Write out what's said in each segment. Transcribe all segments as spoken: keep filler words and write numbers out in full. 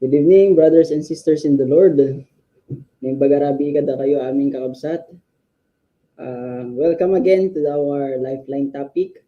Good evening, brothers and sisters in the Lord. Naimbag a rabii kadakayo amin, kakabsat. Uh, welcome again to our Lifeline topic.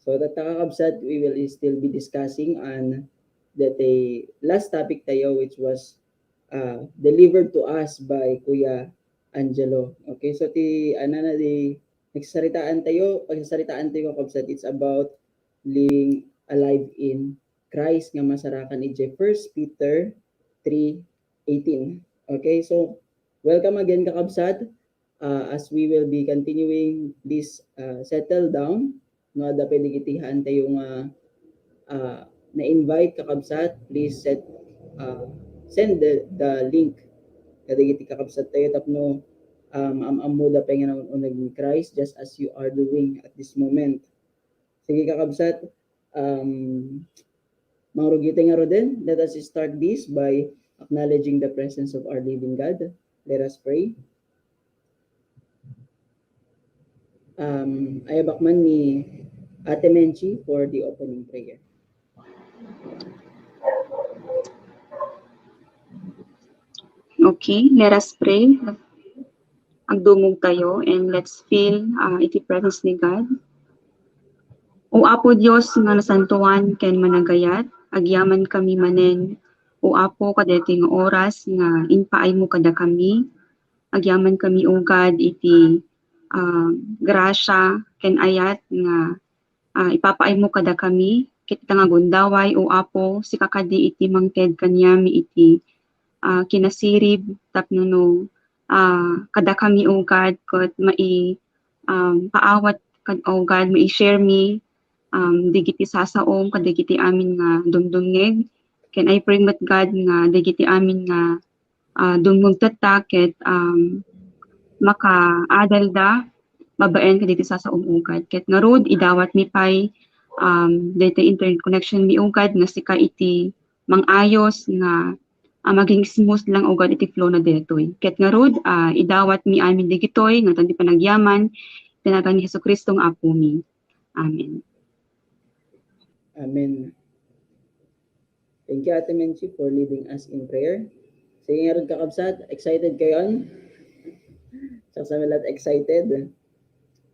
So, tatta, kakabsat, we will still be discussing on that, eh, last topic tayo, which was, uh, delivered to us by Kuya Angelo. Okay, so ti, ano na di, nagsasaritaan tayo, pagsasaritaan tayo, kakabsat, it's about living alive in Christ nga masarakan idiay First Peter three eighteen. Okay, so welcome again, kakabsat. Uh, as we will be continuing this, uh, settle down, no, adda pay dagiti haan tayo nga, uh, na-invite, kakabsat, please set, uh, send the, the link kadagiti kakabsat tayo tapno, uh, maam-ammoda pay nga naun-uneg ni Christ just as you are doing at this moment. Sige, kakabsat, um, mangrugi tayo ngaruden. Let us start this by acknowledging the presence of our living God. Let us pray. Um, ayabak man ni Ate Menchi for the opening prayer. Okay, let us pray. Agdumog tayo and let's feel, ah, iti presence ni God. O Apo Dios nga nasantoan ken managayat, agyaman kami manen, O Apo, kadaytoy nga oras nga impaaymo kadakami. Agyaman kami, O God, iti, ah, grasya ken ayat nga, ah, ipapaaymo kadakami. Ket ita nga gundaway, O Apo, sika kadi iti mangted kaniami iti, ah, kinasirib tapno no, ah, kadakami, O God, ket mai-, um, paawat kad-, O God, mai-share mi, um, dagiti sasaom kadagiti amin nga dumdumngeg. Ken I pray met, God, nga dagiti amin nga, ah, dumngegtatta ket, um, makaadalda babaen kadagiti sasaom, O God. Ket ngarud, idawatmi pay, um, daytoy internet connection mi, O God, nga sika iti mangayos nga, ah, maging smooth lang, O God, iti flow na daytoy. Ket ngarud, ah, idawatmi amin dagitoy nga tan ti panagyaman, iti nagan ni Jesu-Cristo nga Apomi. Amen. Amen. Thank you, Ate Menchi, for leading us in prayer. Sige ngarud, kakabsat, excited kayon? I'm a lot excited.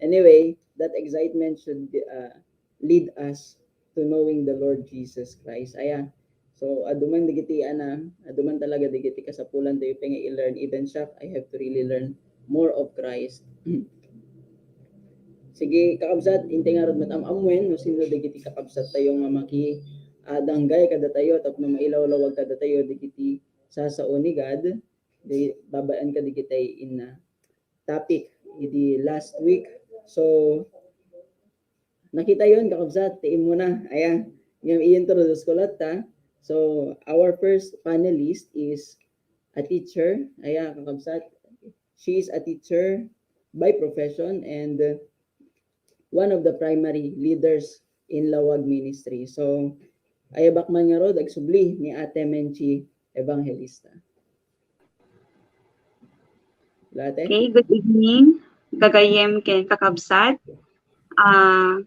Anyway, that excitement should, uh, lead us to knowing the Lord Jesus Christ. Aya. So, adu man dagiti, ana, adu man talaga dagiti kasapulan tayo pay nga i-learn. Even siak, I have to really learn more of Christ. Sige, kakabsat, intay ngarud met am-ammoen no sino dagiti kakabsat tayo nga maki, ah, danggay kadatayo tapno mailawlawag kadatayo dagiti sasao ni God, di babaen kadagiti inna topic idi last week. So, nakitayon, kakabsat, ti immuna. Aya, ngem i-introduce ko latta. So, our first panelist is a teacher. Aya, kakabsat, she is a teacher by profession and, uh, one of the primary leaders in Lawag Ministry. So, ayabak man ngarud, agsubli ni Ate Menchi Evangelista. Hello, Ate. Okay, good evening, gagayyem ken kakabsat. Ah,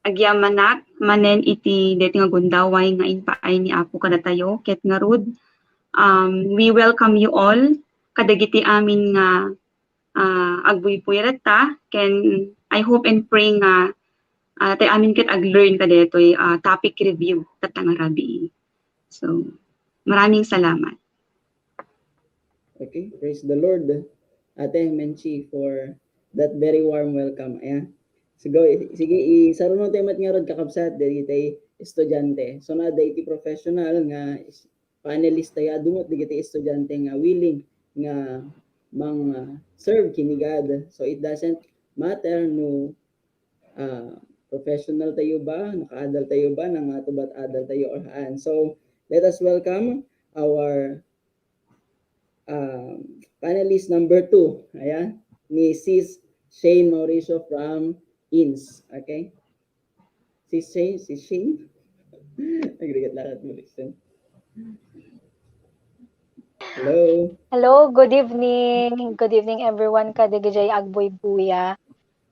agyamanak manen iti daytoy nga gundaway nga impaay ni Apo kadatayo, ket ngarud, um, we welcome you all kadagiti amin nga, ah, agbuybuya latta, ken I hope and pray nga, ah, tay amin ket ag-learn kadaytoy, ah, topic review tatta nga rabii. So, maraming salamat. Okay, praise the Lord, Ate Menchi, for that very warm welcome. Ayan. Sige, sige, isaruno tayo met ngarud, kakabsat, dagiti estudiante. So, na dagiti professional nga is-, panelist tayo, adu met dagiti estudiante nga willing nga mang, ah, serve kini God. So, it doesn't matter no, ah, professional tayo ba, nakaadal tayo ba, nangato ba't adal tayo or haan. So, let us welcome our, um, panelist number two. Ayan, ni Sis Shane Mauricio from ins. Okay? Sis Shane, Sis Shane? Nagrigat lahat mo, listen. Hello. Hello, good evening. Good evening, everyone, kadagijay agbuybuya.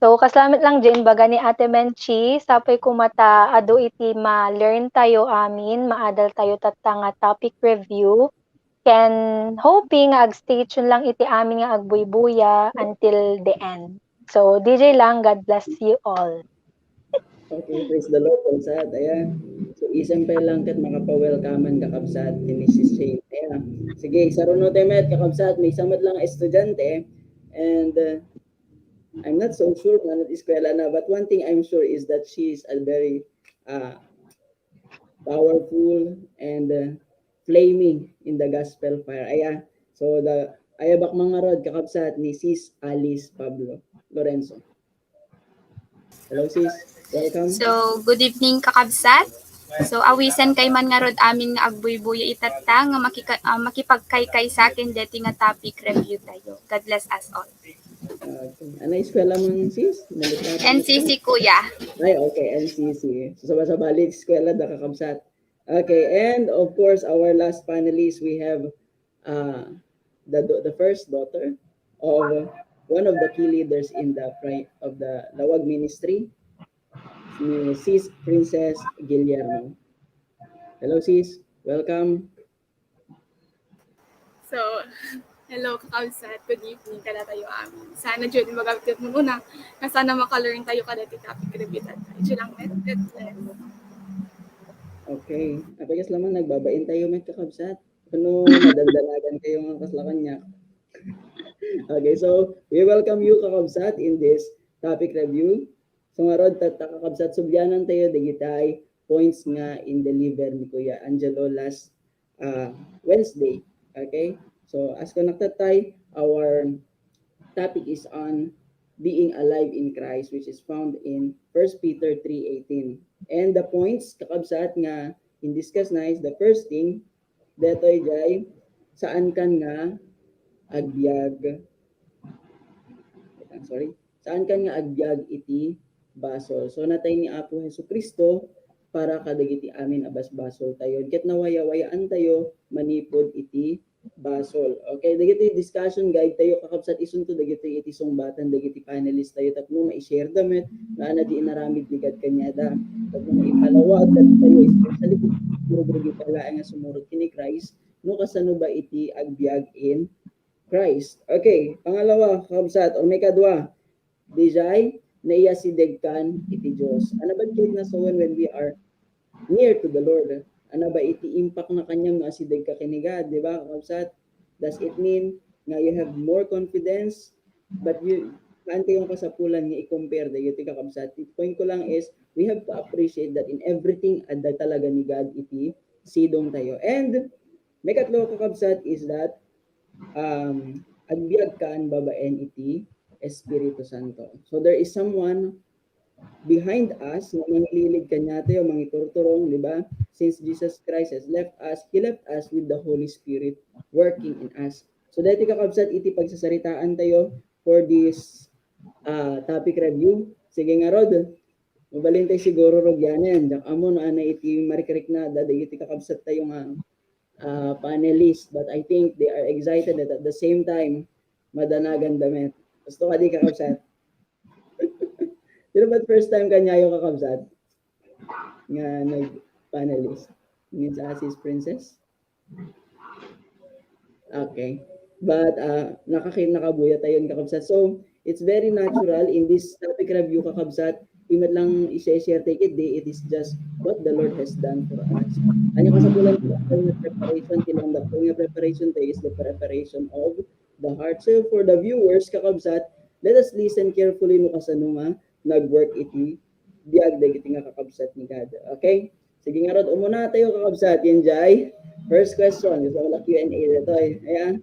So, kasla met lang diay imbaga ni Ate Menchi, sapay koma ta adu iti ma-learn tayo amin, maadal tayo tatta nga topic review. Ken hoping nga ag-stay tuned lang iti amin nga agbuybuya until the end. So, D J lang, God bless you all. Okay, praise the Lord, kakabsat. Ayan. So, isang pa lang ket makapa-welcomean, kakabsat, ni Missus Shane. Ayan. Sige, isaruno tayo met, kakabsat. May isa met lang estudiante. And, uh, I'm not so sure kung ano eskwela na, but one thing I'm sure is that she is a very, uh, powerful and, uh, flaming in the gospel fire. Aya, so the, ayabak man ngarud, kakabsat, ni Sis Alice Pablo Lorenzo. Hello, sis. Welcome. So, good evening, kakabsat. So, awisen kay man ngarud amin nga agbuybuya itatta nga makika-, ah, makipagkaykaysa ken deti nga topic review tayo. God bless us all. Okay. Ano eskwela mo, sis? Balik natin. N C C, kuya. Ay, okay, N C C. So, sabay-sabay eskwela, da, kakabsat. Okay, and of course, our last panelist, we have, uh, the, the first daughter of one of the key leaders in the pri-, of the Lawag Ministry, ni Sis Princess Guillermo. Hello, sis. Welcome. So, hello, kakabsat. Good evening kadatayo amin. Sana diyo magamit mo muna. Na sana maka-learn tayo kada ti topic review tayo. Ito lang, met. God bless. Okay. Apegas laman, nagbabain tayo, met, kakabsat. Ano, nadandalagan kayo nga kasla kanya. Okay, so, we welcome you, kakabsat, in this topic review. So, ngarud, tatta, kakabsat, sublianan tayo, digitay points nga in-deliver ni Kuya Angelo last, uh, Wednesday. Okay? So, as connected tayo, our topic is on being alive in Christ, which is found in First Peter three eighteen. And the points, kakabsat, nga in-discuss na is the first thing, detoy jay, saan kan nga agbiag, I'm sorry, saan kan nga agbiag iti basol. So, natay ni Apo Jesu-Cristo para kadagiti amin a basbasol tayo. Ket nawayawayaan tayo manipud iti basol. Okay, dagiti discussion guide tayo, kakabsat, isunto dagiti iti sungbatan dagiti panelist tayo tapno mai-share da met nga ana di inaramid ni God kaniada. Tapno maipalawag tayo, especially kung gurugrugi pa laeng nga sumurot kini Christ, no kasano ba iti agbiag in Christ. Okay, pangalawa, kakabsat, o may kadua, dijay, naiyasidegkan iti Dios. Ano ba ket nasawen when we are near to the Lord? Ano ba iti impact na kaniam no asideg ka ken ni God, di ba, kakabsat? Does it mean nga you have more confidence? But you, saan kayo kasapulan nga i-compare dayo ti kakabsat? The point ko lang is, we have to appreciate that in everything, adda talaga ni God iti sidong tayo. And may katlo, kakabsat, is that um, agbiag kan babaen iti Espiritu Santo. So there is someone behind us nga mangililig kaniatayo, mangiturturong, di ba? Since Jesus Christ has left us, He left us with the Holy Spirit working in us. So dati, kakabsat, iti pagsasaritaan tayo for this uh, topic review. Sige nga, Rod, mabalin tayo siguro rugyanen. Diak ammo no ania iti marikriknada dagiti kakabsat tayo nga uh, panelist, but I think they are excited that at the same time, madanagan damit. Gusto ka di, kakabsat? Pero but first time kaniayo, kakabsat, nga nag-panelist? Minsan si Princess? Okay. But uh, nakaki nakabuya tayo, kakabsat. So, it's very natural in this topic review, kakabsat, imat lang i-share take it, di, it is just what the Lord has done for us. Ano kasapulan ko, ang preparation, tilang the preparation tayo is the preparation of the heart. So for the viewers, kakabsat, let us listen carefully no kasano nga nag-work iti biag dagiti nga kakabsat ni God. Okay? Sige nga, Rod, umuna tayo, kakabsat. Yan, Jai. First question. Gusto ko na Q and A dito, eh. Ayan.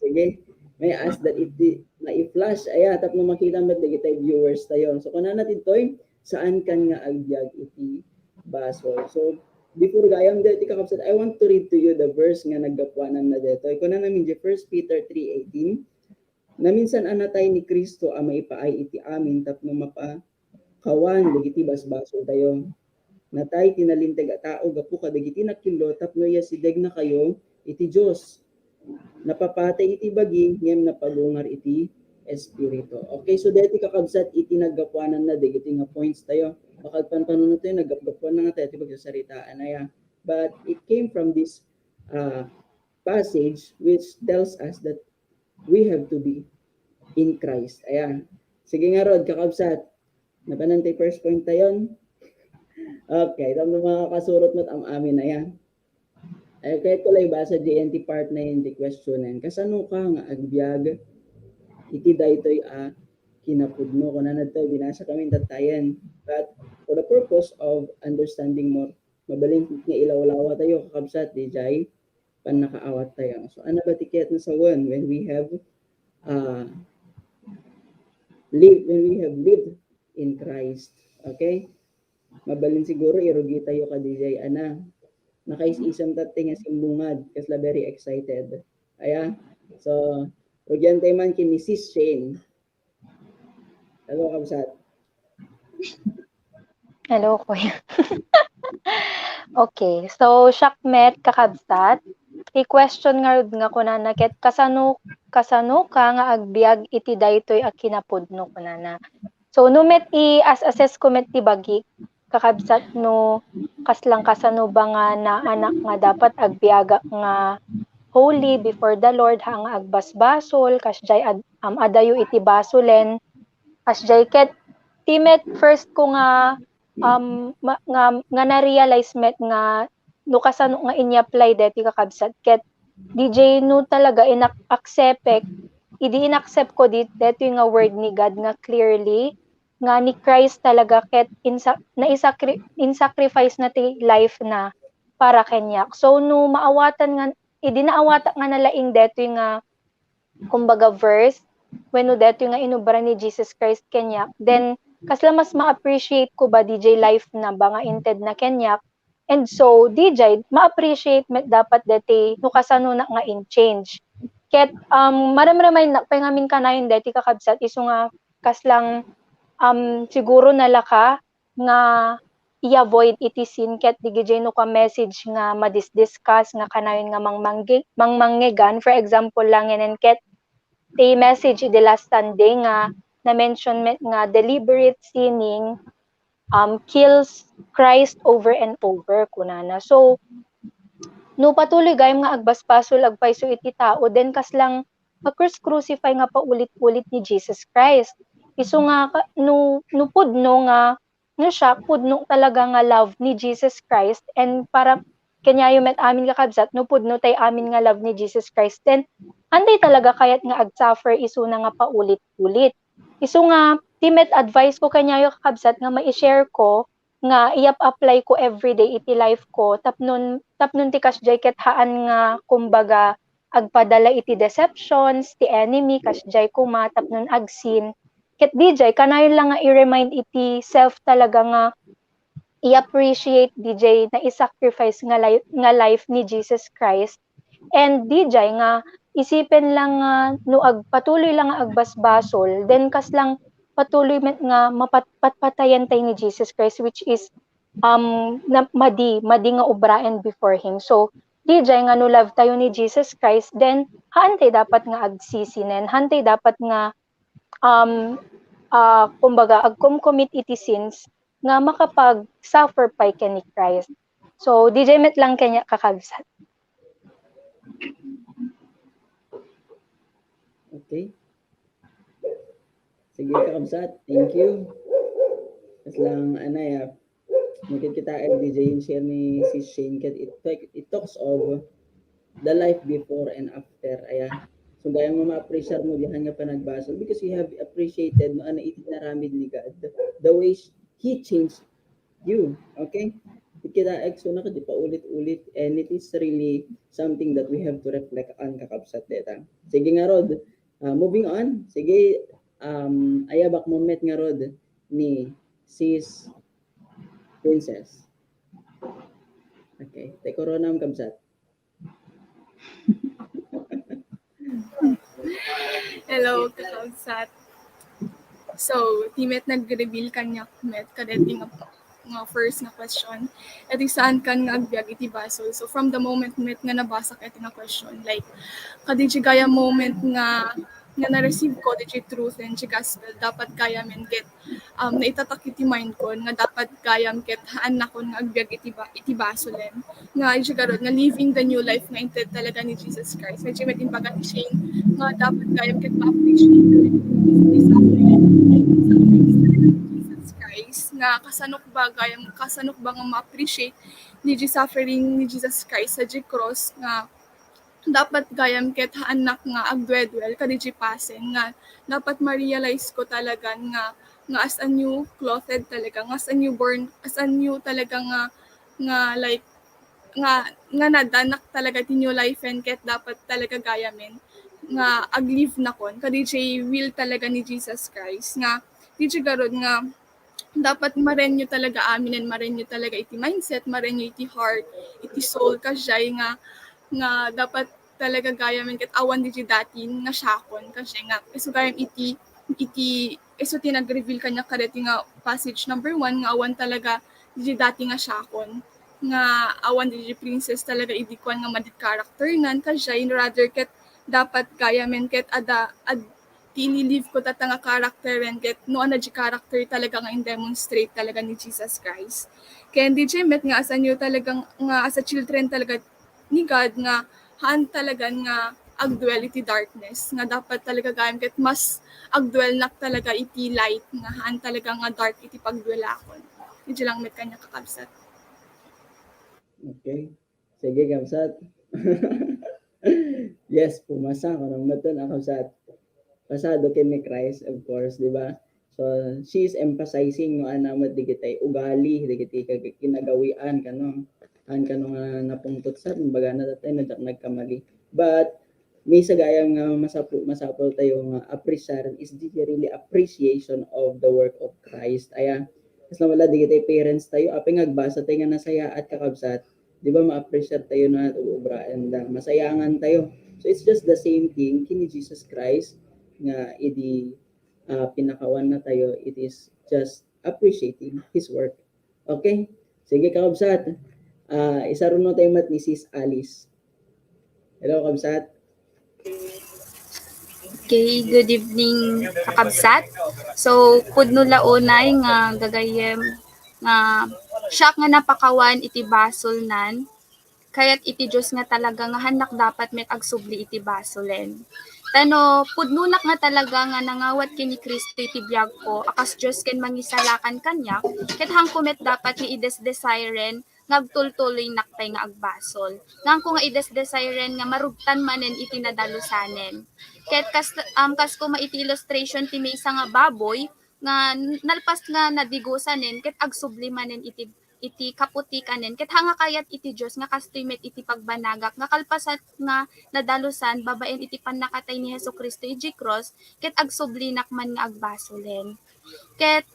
Sige. May ask that it na i-flash. Ayan, tapno makita mo dagiti viewers tayo. So, kunana ditoy, saan kan nga agbiag iti basol. So, before gayam dito, kakabsat, I want to read to you the verse nga naggapuanan na dito. Kunana min di First Peter three eighteen, naminsan a natay ni Cristo a maipaay iti amin tapno mapakawan dagiti basbasoltayo. Natay ti nalinteg a tao gapu kadagiti nakillo tapno iyasidegna kayo iti Dios. Napapatay iti bagi, ngem napagungar iti espiritu. Okay, so deti, kakabsat, iti naggapuanan na dagiti nga points tayo. Bakal panpanunod tayo, naggapuanan nga tayo iti pagsasaritaan aya. But it came from this uh, passage which tells us that we have to be in Christ. Ayan. Sige nga, Rod, kakabsat. Napanan tayo first point tayon. Okay, tapno makakasurot met am-amin, ayan. Ay, kaya ko lang ibasa di iti part na yun, di questionan. Kasano ka nga agbiag iti daytoy a kinapudno? Kunana tayo, binasa kami tatayan. But for the purpose of understanding more, mabalin nga ilawlawa tayo, kakabsat, di jay pannakaawat tayo. So, ano ba ti ket nasawen when we have uh, live, when we have lived in Christ? Okay? Mabalin siguro irugi tayo kadijay, ana. Nakais-isam tattay nga simbungad, kasla very excited. Aya? So, rugian tayo man ken ni Sis Shane. Hello, kabsat. Hello, kuya. Okay, so, siak met, kakabsat. Ti question ngarud nga kunana ket, kasano, kasano ka nga agbiag iti daytoy a kinapudno, kunana. So, no met i-as-assess ko met ti bagik, kakabsat, no kaslang kasano ba nga naanak nga dapat agbiagak nga holy before the Lord, ha, nga agbasbasol, kasjay ad-, um, adayo iti basolen, kasjay ket, ti met first ko nga, um, ma-, nga, nga na-realize met nga no kasano nga ini-apply deti, kakabsat, ket D J, no talaga inak-, accept, idi in-accept ko dit-, detoy nga word ni God nga clearly, nga ni Christ talaga ket insa-, naisakri-, in-sacrifice na ti life na para kaniak. So, no maawatan nga, idi naawatan nga nalaing detoy nga, kumbaga, verse, wenno detoy nga inobra ni Jesus Christ kaniak, then, kasla mas ma-appreciate ko ba D J life na ba nga inted na kaniak, And so, D J, ma-appreciate met dapat deti no kasano na nga in-change. Ket, um, maremremind na pay ngamin kanayon deti, kakabsat, isu nga kaslang, um, siguro nalaka nga i-avoid iti sin ket di gijay no ka message nga madisdiscuss nga kanayon nga mangmangge-, mangmangngegan. For example, lang ngenen ket ti message idi last Sunday nga na-mention met nga deliberate sinning um, kills Christ over and over, kunana. So, no patuloy gayam nga agbasbasol agpayso iti tao, then kasla nga cross-crucify nga paulit-ulit ni Jesus Christ. Isu nga ka-, no, no pudno nga, no siak, pudno talaga nga love ni Jesus Christ, and para kaniayo met amin, kakabsat, no pudno tay amin nga love ni Jesus Christ, then haantay talaga kayat nga agsuffer isuna nga paulit-ulit. Isu nga, ti met advice ko kaniayo, kakabsat, nga mai-share ko, nga i-ap-apply ko everyday iti life ko, tapnon, tapnon ti kasdiay ket haan nga, kumbaga, agpadala iti deceptions ti enemy, kasdiay koma, tapnon agsin. Ket didiay, kanayon lang nga i-remind iti self talaga nga i-appreciate didiay nai-sacrifice nga li-, nga life ni Jesus Christ. And didiay nga isipen lang nga no agpatuloy lang nga agbasbasol, then kasla nga patuloy met nga mapat-, patpatayan tay ni Jesus Christ, which is, um, na, madi, madi nga obraen before him. So, didiay nga no love tayo ni Jesus Christ, then haantay dapat nga agsisinen, haantay dapat nga, um, ah, kumbaga, agkumkumit iti sins nga makapag-suffer pay ken ni Christ. So, didiay met lang kaniak, kakabsat. Okay. Sige, kakabsat. Thank you. Kasla nga, anay, ah, nakikita, eh, didiay yung share ni Sis Shane, ket it, it talks of the life before and after. Ayan. So, gayam nga ma-appreciate mo diay nga panagbasol because you have appreciated no ania iti inaramid ni God, the, the way sh-, He changed you. Okay? Kita, eh, so, na kadi paulit-ulit, and it is really something that we have to reflect on, kakabsat, deta. Sige ngarud, ah, moving on. Sige, um, ayabak mo met ngarud ni Sis Princess. Okay. Tay koronam, kabsat. Hello, kakabsat. So, ti met nag-reveal kaniak met kadeti nga, nga first nga question. Iti saankan nga agbiag iti basol. So, from the moment met nga nabasak iti nga question, like, kadi diay gayam moment nga, nga na-receive ko diay truth and diay gospel, dapat gayamen ket, um, naitatak iti mind ko nga dapat gayam ket haannakon nga agbiag iti ba-, iti basolen. Nga idiay garud nga living the new life nga inted talaga ni Jesus Christ. Medyo met imbaga ti Shane nga dapat gayam ket ma-appreciate talaga ti suffering, suffering ni Jesus Christ. Nga kasanok ba gayam, kasanok ba nga ma-appreciate ni Jesus suffering ni Jesus Christ sa diay cross nga dapat gayam ket haannak nga agdueduel kadi diay pasen nga dapat ma-realize ko talagan nga, nga as a new clothed talaga, nga as a new born, as a new talaga nga, nga like, nga, nga nadanak talaga ti new life and ket dapat talaga gayamen nga aglive nakon kadi diay will talaga ni Jesus Christ nga diay garud nga dapat marenyo talaga aminen, marenyo talaga iti mindset, marenyo iti heart, iti soul, kasdiay nga, nga dapat talaga gayamen ket awan diay dati nga siakon, kasdiay nga, isu gayam iti, iti, isu ti nag-reveal kaniak kadeti nga passage number one nga awan talaga diay dati nga siakon, nga awan diay princess talaga idi kuan nga madi character nan, kasdiay, rather ket dapat gayamen ket adda, ad-, ti ililive ko tatta nga character, and ket no, ano, diay character talaga nga in-demonstrate talaga ni Jesus Christ. Ken diay met nga as a new talaga nga as a children talaga ni God nga haan talagan nga agduel iti darkness, nga dapat talaga gayam ket mas agduelnak talaga iti light, nga haan talaga nga dark iti pagduelakon. Diay lang met kaniak, kakabsat. Okay. Sige, kabsat. Yes, pumasa ko nang matun, ah, kabsat. Pasado ken ni Christ, of course, di ba? So, she is emphasizing no ania met dagiti ugali, dagiti kag-, kinagawian, kano? Haan kano nga napungtot sa, kumbaga, na, tatay, na, nagkamali. But, maysa gayam nga masapu-, masapul tayo nga appreciate is the really appreciation of the work of Christ. Aya, kasla wala dagiti parents tayo, apay nga agbasa tayo nga nasayaat, kakabsat, di ba, ma-appreciate tayo na ubraen da, masayangan tayo. So, it's just the same thing kini Jesus Christ nga idi, ah, pinakawan na tayo, it is just appreciating His work. Okay? Sige, kakabsat. Ah, isaruno tayo met ni Sis Alice. Hello, kabsat. Okay, good evening, kakabsat. So, pudno la unay nga gagayyem nga siak nga napakawan iti basolnan. kayat iti Dios nga talaga nga hannak dapat met agsubli iti basolen. Ta no pudnonak nga talaga nga nangawat ken ni Cristo iti biagko a kas Dios ken mangisalakan kaniak, ket haanko met dapat nga i-desdesiren nga agtultuloynak pay nga agbasol. Nga haanko nga i-desdesiren nga marugtan manen iti nadalusanen. Ket kas, um, kas koma iti illustration ti maysa nga baboy nga n-, nalpas nga nadigusanen ket agsubli manen iti, iti kaputikanen. Ket haan nga kayat iti Dios nga kastoy met iti pagbanagak nga kalpasan nga nadalusan babaen iti pannakatay ni Jesu-Cristo idiay krus, ket agsublinak man nga agbasolen. Ket,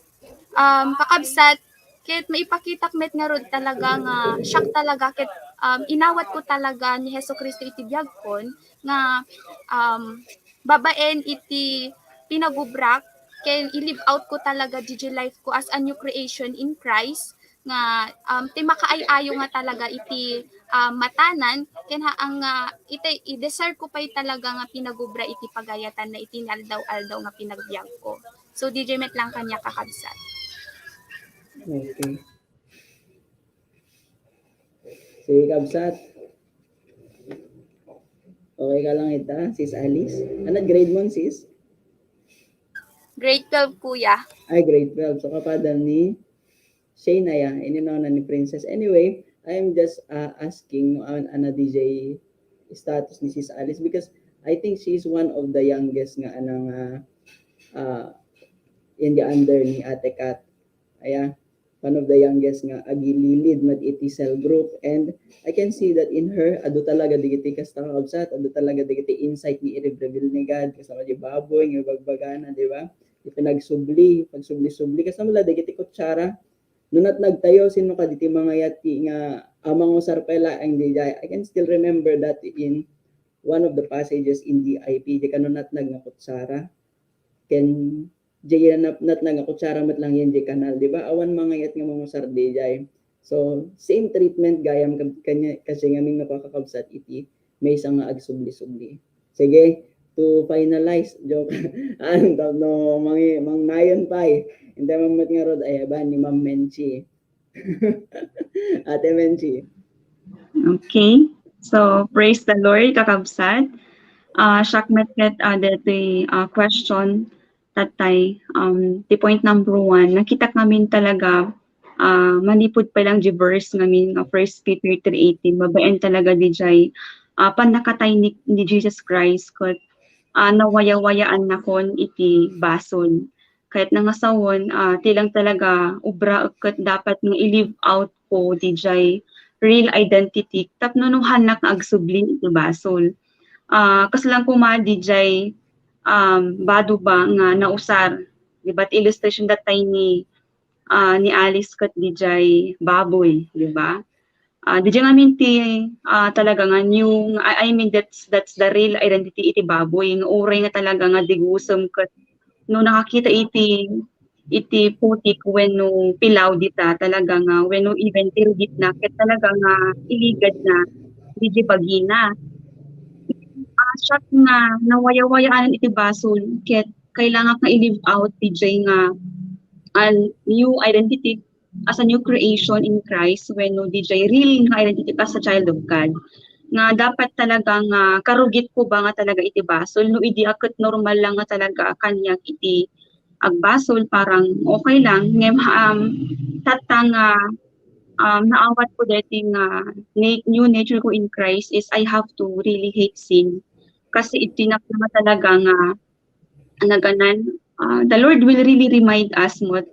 um, kakabsat, ket maipakitak met ngarud talaga nga siak talaga ket, um, inawatko talaga ni Jesu-Cristo iti biagkon nga, um, babaen iti pinagubrak ken i-live out ko talaga diay lifeko as a new creation in Christ nga, um, ti makaay-ayo nga talaga iti, um, matanan ken haan nga iti i-desire ko pay talaga nga pinagubra iti pagayatanna iti inaldaw-aldaw nga pinagbiagko. So, diay met lang kaniak, kakabsat. Okay. Sige, kabsat. Okay ka lang ita, Sis Alice? Ano grade mo, sis? Grade twelve, kuya. Ay, grade twelve. So, kapadal ni Shayna, ya. Ininawna ni Princess. Anyway, I am just, uh, asking no an-, ano diay status ni Sis Alice because I think she is one of the youngest nga ano nga, uh, in the under ni Ate Kat. Aya, one of the youngest nga agililid met iti cell group, and I can see that in her, adu talaga dagiti kasta, kakabsat, adu talaga dagiti insight nga i-reveal ni God, kasano diay baboy nga ibagbagana, di ba? Ti pinagsubli, pagsubli-subli, kasano la dagiti kutsara. No natnagtayo, sino kadagiti mangayat ti nga, ah, mangusar pay laeng diay. I can still remember that in one of the passages in D I P, diay kano natnag nga kutsara. Ken diay nat-, natnag nga kutsara met lang yan diay kanal, di ba? Awan mangayat nga mangusar diay. So, same treatment gayam kad-, kanya, kasi ngamin nga pakakabsat iti maysa nga agsubli-subli. Sige, to finalize, joke. Ano, no, mangi-, mangnayon pay. Hindi man met nga rod, ay, ba, ni Ma'am Menchi. Ate Menchi. Okay. So, praise the Lord, kakabsat. Ah, siak met ket, ah, detoy, ah, question, tatay, um, ti point number one, nakitak ngamin talaga, ah, manipud pay lang di verse ngamin nga First Peter three eighteen, babaen talaga diay, ah, pannakatay ni, ni Jesus Christ, ket, ah, nawayawayaannakon iti basol. Ket nangasawen, ah, ti lang talaga obra ket dapat nga i-live out ko diay real identity tapno no hannak nga agsubli iti basol. Ah, kas lang koma diay, um, bado ba nga nausar, di ba, ti illustration that time ni, ah, ni Alice ket diay baboy, di ba? Ah, diay ngamin ti, ah, talaga nga new, nga, I, I mean, that's, that's the real identity iti baboy, nga uray nga talaga nga digusem ket no nakakita iti, iti putik wenno pilaw dita, talaga nga, wenno even ti rugitna, ket talaga nga iligadna, diay bagina. Ah, siak nga nawayawayaanan iti basol, ket kailangak nga i-live out diay nga, ah, new identity as a new creation in Christ wenno diay real nga identity as a child of God, nga dapat talaga nga karugitko ba nga talaga iti basol no idi a ket normal lang nga talaga kaniak iti agbasol, parang okay lang. Ngem, um, tatta nga, um, naawatko deti nga na-, new nature ko in Christ is I have to really hate sin. Kasi idi nga talaga nga naganan, ah, the Lord will really remind us met,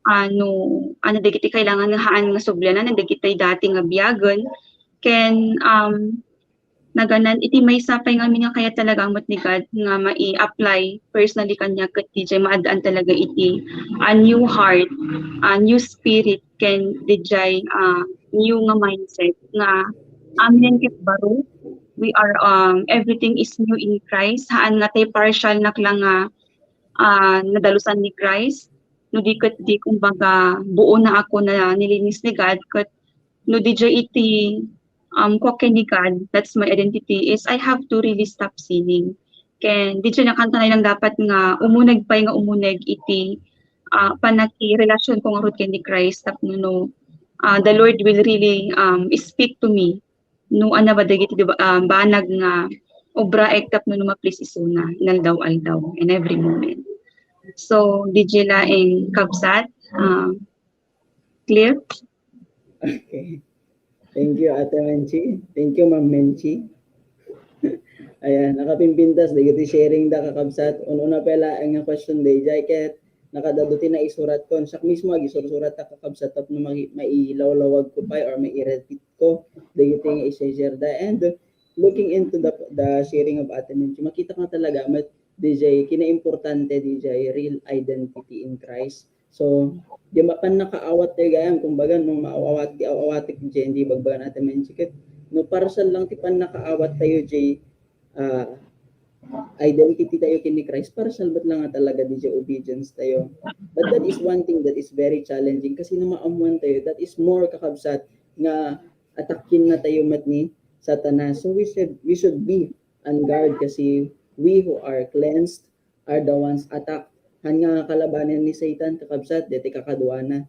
ah, no, ano dagiti kailangan nga haan nga sublianan, dagiti dati nga biagen, ken, um, naganan iti maysa pay ngamin nga kayat talaga met ni God nga mai-apply personally kaniak ket diay maaddaan talaga iti a new heart, a new spirit, ken diay, ah, new nga mindset nga amin ket baro. We are, um, everything is new in Christ. Haan nga tay partial nak lang nga, ah, nadalusan ni Christ. No di ket di, kumbaga, buo na ako na nilinis ni God, ket no diay iti, um, kuak ken ni God, that's my identity, is I have to really stop sinning. Ken diay nakankanay lang dapat nga umuneg pay nga umuneg iti, ah, pannakirelasion ko ngarud ken ni Christ tapno no, ah, the Lord will really, um, speak to me no ania ba dagiti, di ba, ah, banag nga obra, eh, tapno no ma-please isuna inaldaw-aldaw, in every moment. So, D J laeng, kabsat, ah, clear? Okay. Thank you, Ate Menchi. Thank you, Ma'am Menchi. Ayan, nakapimpintas dagiti sharing da, kakabsat. Ununa pay laeng nga question daydiay ket nakadado ti naisurat ko. Siak mismo agisursurat ta, kakabsat, tapno mai-, mailawlawag ko pay or mai-repeat ko dagiti nga i-share da. And looking into the, the sharing of Ate Menchi, makita nga talaga met D J, kinaimportante D J, real identity in Christ. So, di mapan nakaawat tayo gayam, kumbaga, no, maawawat, di awawatek, D J, hindi bagbagan natin mindset. No, partial lang ti pannakaawat tayo, Jay, ah, identity tayo kini Christ, partial bat lang nga talaga, D J, obedience tayo. But that is one thing that is very challenging kasi no maammuan tayo, that is more, kakabsat, nga atakin na tayo met ni Satanas. So we should, we should be on guard kasi we who are cleansed are the ones attacked. Han nga kalabanan ni Satan, kakabsat, deti kakaduana.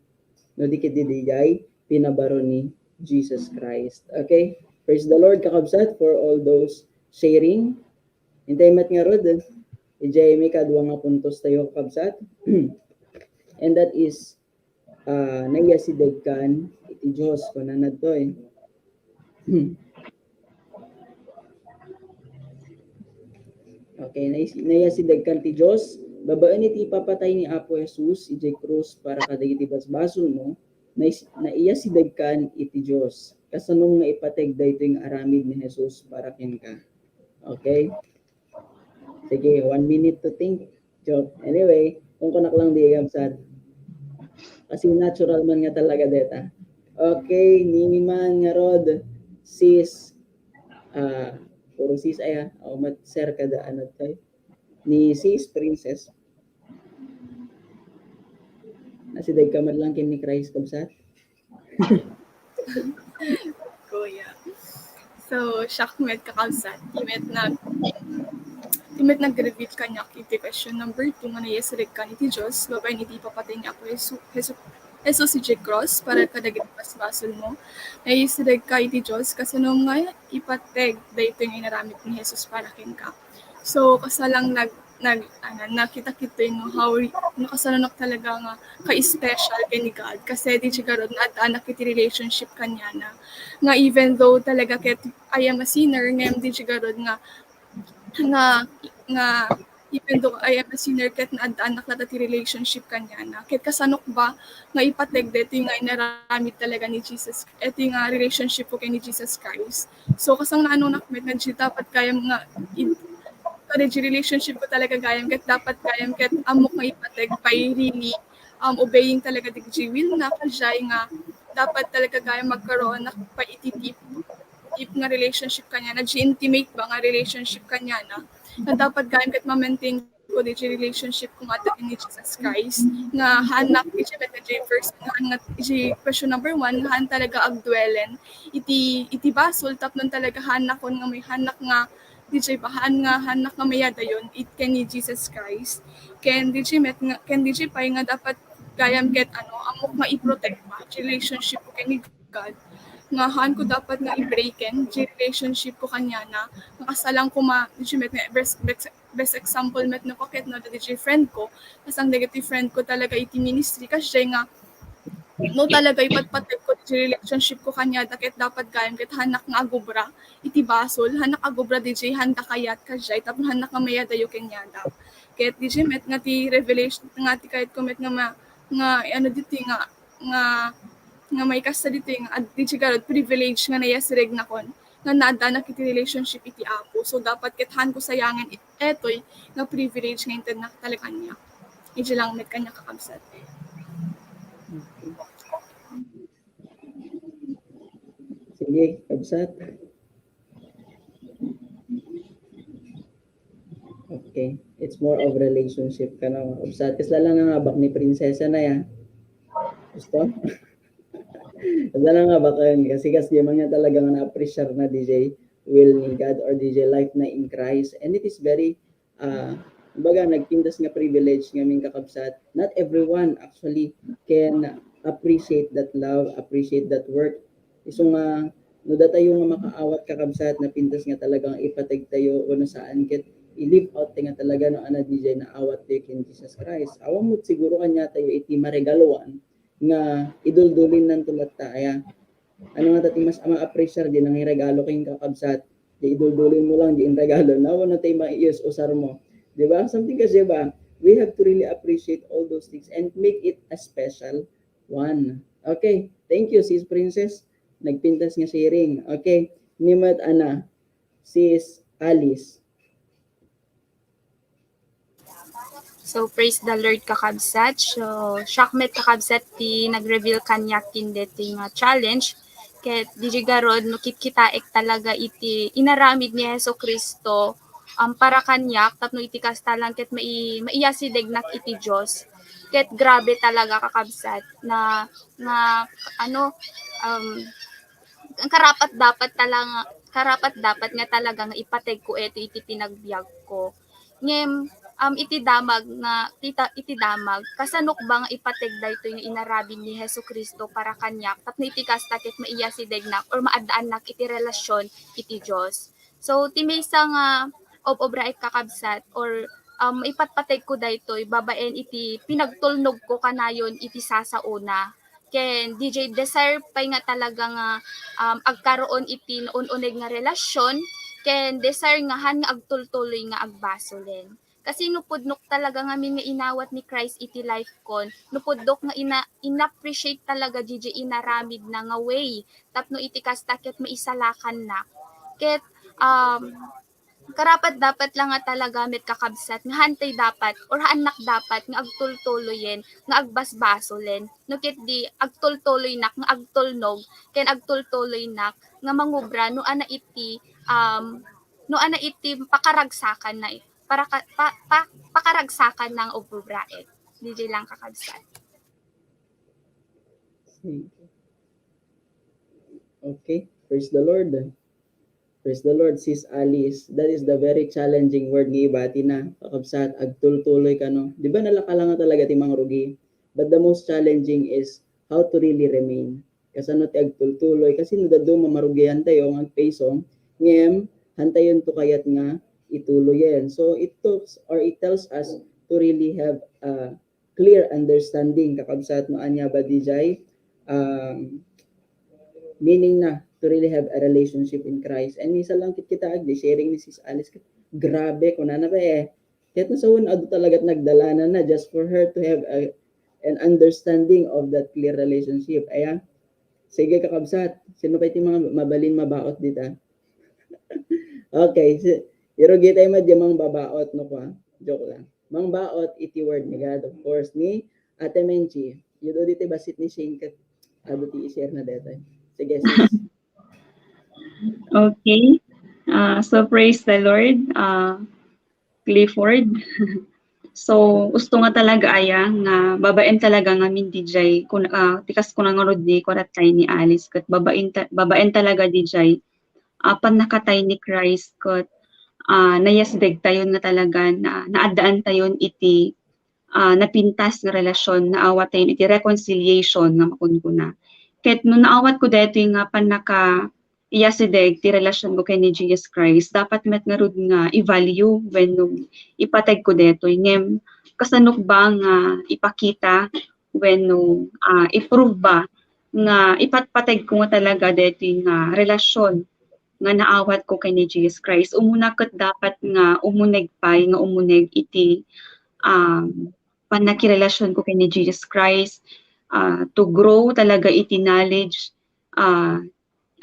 No di ket di daydiay pinabaro ni Jesus Christ. Okay? Praise the Lord, kakabsat, for all those sharing. Intay met ngarud, idiay maikadua nga puntos tayo, kakabsat. And that is, ah, naiyasidegkan iti Dios, kunana ditoy. Okay, nais-, naiyasidegkan ti Dios babaen iti ipapatay ni Apo Jesus idiay krus para kadagiti basbasolmo, nais-, naiyasidegkan iti Dios. Kasano nga ipateg daytoy nga aramid ni Jesus para kenka? Okay? Sige, one minute to think. Joke. Anyway, kunkunak lang di, kabsat. Kasi natural man nga talaga deta. Okay, ni man ngarud, sis, ah, puro sis aya, o mat sir kada ano tayo. Ni sis Princess. Nasideg ka man lang ken ni Christ, kabsat? Kuya. So, siak met, kakabsat. Ti met nag-, ti met nag-reveal kaniak iti question number two nga naiyasidegkan iti Dios babaen iti ipapatay ni Apo Jesu-, Jesu-, Jesus idiay krus para kadagiti basbasolmo. Naiyasidegka iti Dios kasano nga ipateg daytoy nga inaramid ni Jesus para kenka. So, kasta lang nag-, nag-, ano, nakita-kita no how, no kasano talaga nga ka-special ken ni God. Kasi di siya garud nga addaanak iti relationship kaniana. Nga even though talaga ket I am a sinner, ngem di siya garud nga, nga, nga even though I am a sinner, ket addaanak latta ti relationship kaniana. Ket kasanok ba nga ipateg daytoy nga inaramid talaga ni Jesus, iti nga relationship ko ken ni Jesus Christ. So, kasano nga ano, nak-, met nga di dapat gayam nga id-, kada di relationship ko talaga gayam, ket dapat gayam, ket ammok nga ipateg by really, um, obeying talaga dagiti will na, kadiay nga dapat talaga gayam magkaroon na pay iti deep, deep nga relationship kaniana, di intimate ba nga relationship kaniana, nga dapat gayam ket ma-maintain ko di relationship ko nga ken ni Jesus Christ, nga haanak, iti met nga di verse, nga, nga di question number one, nga haan talaga agduelen iti, iti basol, tapno talaga haanakon nga may, haanak nga, di ba, haan nga, haanak nga mayadayon it ken ni Jesus Christ. Ken di met nga, ken di pay nga dapat gayam ket ano, ammok nga i-protect ba, di relationship ko ken ni God, nga haan ko dapat nga i-breaken, di relationship ko kaniana, nga kasalang kuma, di met nga best, best, best example met no ko ket no, di friend ko, kasang dagiti friend ko talaga iti ministry, kadiay nga, no talaga ipatpateg ko di relationship ko kaniada, ket dapat gayam ket haanak nga agubra iti basol, haanak agubra di haan da kayat kadiay, tapno haanak nga mayadayo kaniada. Ket di met nga ti revelation, nga ti kayat ko met nga ma-, nga, ano ditoy nga, nga, nga maikasta ditoy nga, ad-, di garud privilege nga naiyasideg nakon, nga naaddanak iti relationship iti Apo. So, dapat ket haan ko sayangen it-, etoy nga privilege nga intednak talaga kaniak. Iti lang met kaniak, kakabsat. Sige, kabsat. Okay. It's more of relationship ka na, kabsat. Kasla lang nga abak ni prinsesa na ya. Gusto? Kasla lang nga abak, kasi, kasi di man nga talaga nga na-appreciate na, D J, will ni God or D J life na in Christ. And it is very, ah, kumbaga, nagpintas nga privilege nga aming kakabsat. Not everyone actually can appreciate that love, appreciate that work. Isu nga, No datayo nga makaawat, kakabsat, napintas nga talagang ipateg tayo, o no saan, ket i-live out tayo nga talaga no ania diay naawat tayo ken Jesus Christ. Awan met siguro kaniatayo iti maregaloan nga iduldulinnanto latta, aya. Ano nga ti mas ma-appreciate diay nangiregalo ken kakabsat? Diay iduldulinmo lang diay inregalo na, wenno tay maius-usarmo. Di ba? Something kasi ba? We have to really appreciate all those things and make it a special one. Okay. Thank you, Sis Princess. Nagpintas nga sharing. Okay. Ni met, ana, Sis Alice. So, praise the Lord, kakabsat. So, siak met, kakabsat, ti nag-reveal kaniak ken daytoy nga challenge. Ket diay garud, no kitkitaek talaga iti inaramid ni Jesu Cristo, um, para kaniak, tapno iti kasta lang ket mai-, maiyasidegnak iti Dios. Ket grabe talaga, kakabsat, na, nga, ano, um, karapat-dapat talaga, karapat-dapat nga talaga nga ipategko ito iti panagbiagko. Ngem, um, iti damag nga, iti, iti damag, kasanok ba nga ipateg daytoy nga inaramid ni Jesu Cristo para kaniak, tapno iti kasta ket maiyasidegnak or maaddaannak iti relasyon iti Dios. So, ti maysa nga ob-obraek, kakabsat, or, um, ipatpategko daytoy babaen iti pinagtulnogko kanayon iti sasaona. Ken diay desire pay nga talaga nga, um, agkaroon iti naun-uneg nga relasyon, ken desire nga han nga agtultuloy nga agbasolen. Kasi no pudnok talaga ngamin nga inawat ni Christ iti life kon, no pudnok nga ina-, in-appreciate talaga diay inaramidna nga way, tapno iti kasta ket maisalakannak. Ket, um, karapat-dapat lang nga talaga met, kakabsat, nga hantay dapat or haannak dapat nga agtultuloyen, nga agbasbasolen. No ket di, agtultuloynak nga agtulnog, ken agtultuloynak nga mangubra no ania iti, um, no ania iti pakaragsakanna, para ka, pa, pa, pakaragsakanna nga ubraek. Diay lang, kakabsat. Sige. Okay, praise the Lord. Praise the Lord, Sis Alice. That is the very challenging word nga ibati na, kakabsat, agtultuloy kano. Di ba, nalaka lang nga talaga ti mangrugi? But the most challenging is how to really remain. Kasano ti agtultuloy? Kasi no dadduma, marugiantayo nga agpayso, ngem, hantayonto kayat nga ituloyen. So, it talks or it tells us to really have a clear understanding, kakabsat, no ania ba diay, um, meaning na to really have a relationship in Christ. And minsan lang kit kita, ag, di sharing ni Sis Alice, grabe, kunana ba eh. Ket no saan, adu talaga nagdalanan na just for her to have a, an understanding of that clear relationship. Aya, sige, kakabsat, sino pay ti mga mabalin mabaot dita? Okay, si, irugi tayo madya mangbabaot, no, kwa? Joke lang. Mangbaot iti word ni God, of course, ni Ate Menchi. Adu ditoy bassit ni Shane ket adu ti i-share na daytoy. Sige, sis. Okay. Ah, so praise the Lord, ah, Clifford. So, usto nga talaga aya nga babaen talaga ngamin diay kun, ah, ti kas kuna ngarud ni kuratay ni Alice, ket babaen ta-, babaen talaga diay, ah, pannakatay ni Christ, ket, ah, nayasdegtayon nga talaga na, naaddaantayon iti, ah, napintas nga relasyon, naawatayon iti reconciliation nga makunkuna. Ket no naawatko daytoy nga pannaka, iyasideg ti relasyonko ken ni Jesus Christ, dapat met ngarud nga i-value wenno ipategko daytoy. Ngem, kasanok ba nga ipakita wenno, ah, i-prove ba nga ipatpategko nga talaga daytoy nga relasyon nga naawatko ken ni Jesus Christ? Umuna ket dapat nga umuneg pay nga umuneg iti, um, pannakirelasyonko ken ni Jesus Christ, ah, to grow talaga iti knowledge, ah,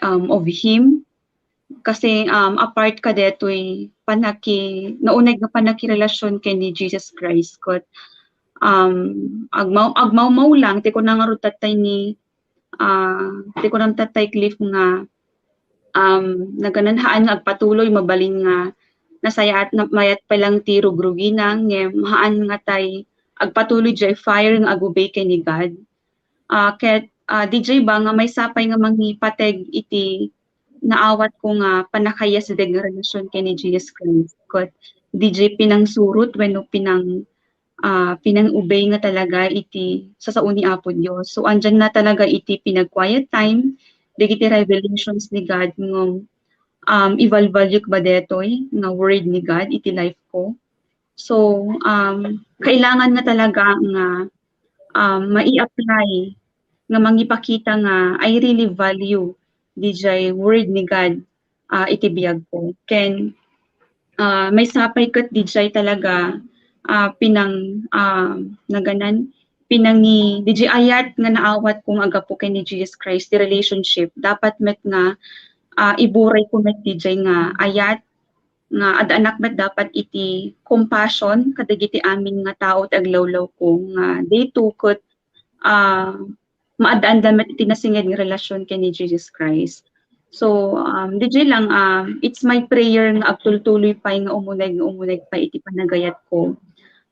um, of Him. Kasi, um, apart kadaytoy pannaki-, nauneg nga pannakirelasyon ken ni Jesus Christ, ket, um, agmaw-, agmawmaw lang ti kuna ngarud tattay ni, ah, ti kuna tattay Cliff nga, um, naganan haan nga agpatuloy, mabalin nga nasayaat, na, mayat pay lang ti rugrugina, ngem haan nga tay agpatuloy diay fire nga agubay ken ni God. Ah, ket, ah, diay ba nga maysa pay nga mangipateg iti naawatko nga pannakayasideg nga relasyon ken ni Jesus Christ, ket diay pinangsurot wenno pinang-, ah, pinang-ubay nga talaga iti sasao ni Apo Dios. So, andyan na talaga iti pinag-quiet time, dagiti revelations ni God ngem, um, i-value-value ko ba daytoy nga word ni God iti life ko? So, um, kailangan nga talaga nga, um, mai-apply nga mangipakita nga I really value dijay word ni God, ah, iti biag ko. Ken, ah, maysa pay ket dijay talaga, ah, pinang-, ah, naganan, pinangi-, dijay ayat nga naawat ko nga aggapu ken ni Jesus Christ ti relationship. Dapat met nga, ah, iburay ko met dijay nga ayat nga addaanak met dapat iti compassion kadagiti amin nga tao ti aglawlaw ko nga daytoy ket, ah, maaddaan da met iti nasinged nga relasyon ken ni Jesus Christ. So, um, dijay lang, um, it's my prayer nga agtultuloy pay nga umuneg, nga umuneg pay iti panagayat ko,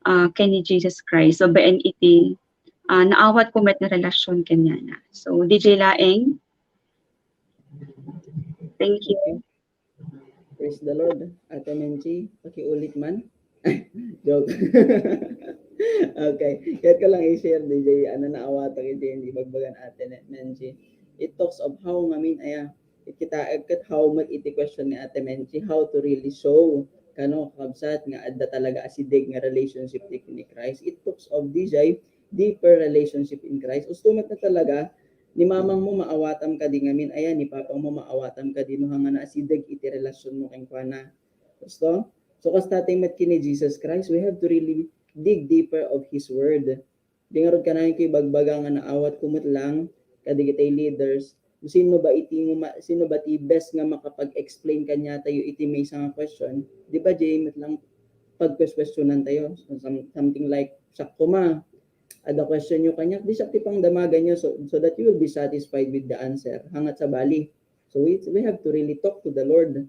ah, ken ni Jesus Christ, babaen iti, ah, naawat ko met nga relasyon kaniana. So, dijay laeng. Thank you. Praise the Lord, Ate Menchi. Pakiulit man. Joke. Okay. Ket ko lang i-share, D J, ano, naawatan iti, iti ibagbaga ni Ate Ne-, Menchi. It talks of how ngamin, aya, kita, ket how met iti question ni Ate Menchi, how to really show, kano, kakabsat, nga adda talaga asideg nga relationship ti ni Christ. It talks of, D J, deeper relationship in Christ. Usto met na talaga, ni mamang mo maawatam kadi ngamin, aya, ni papang mo maawatam kadi no hangana asideg iti relasyon mo kenkuana. Usto? So, kasta tay met ken ni Jesus Christ, we have to really dig deeper of His Word. Di ngarud kanayon ko ibagbaga nga naawat ko met lang kadagiti leaders, sino ba iti nga ma-, sino ba ti best nga makapag-explain kaniatayo iti maysa nga question? Di ba, Jay, met lang pagkuestionan tayo? So, some-, something like, "Siak koma, adda question yo kaniak, di siak ti pangdamagan yo, so, so that you will be satisfied with the answer." Hangat sabali. So, we, we have to really talk to the Lord.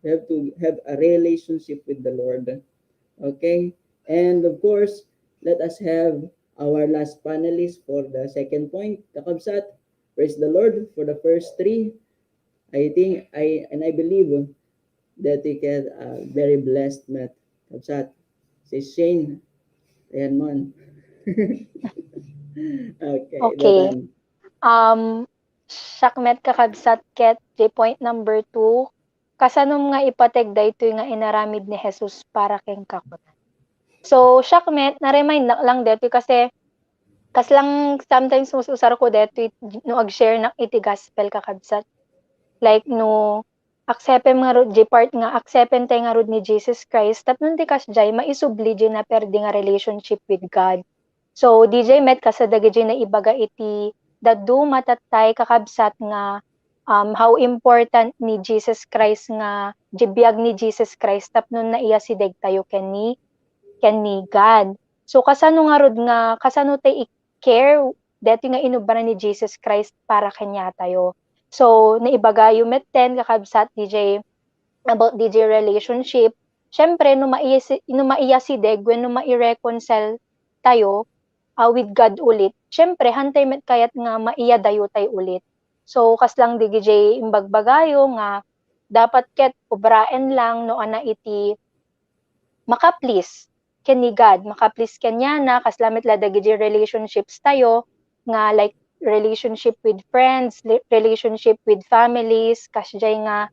We have to have a relationship with the Lord. Okay? And of course, let us have our last panelist for the second point. Kakabsat, praise the Lord for the first three. I think, I, and I believe that we get, uh, very blessed met. Kabsat, si Shane. Ayan man. Okay, Okay. Dadan. Um, siak met, kakabsat, ket di point number two, kasanom nga ipateg daytoy nga inaramid ni Jesus para kenka, kuna. So, siak met, na-remind nak lang daytoy kasi kas lang sometimes mus-usar ko daytoy no ag-share nak iti gospel, kakabsat. Like, no acceptem ngarud, di part nga acceptem tay ngarud ni Jesus Christ, tapno ti kasdiay, maisubli di naperdi nga relationship with God. So, D J met kas dagiti naibaga iti dadduma tattay, kakabsat, nga, um, how important ni Jesus Christ nga, di biag ni Jesus Christ tapno naiyasideg tayo ken ni, ken ni God. So, kasano ngarud nga, kasano tay i-care deti nga inubra ni Jesus Christ para kaniatayo? So, naibaga yo metten, kakabsat, D J, about D J relationship. Siyempre, no maiyasi-, no maiyasideg wenno maireconcile tayo, ah, with God ulit, siyempre, hantay met kayat nga maiyadayo tay ulit. So, kas lang D J imbagbagayo nga dapat ket ubraen lang no ana iti maka-please ken ni God, maka-please kaniana, kasla met la dagiti relationships tayo nga, like, relationship with friends, li-, relationship with families, kasdiay nga,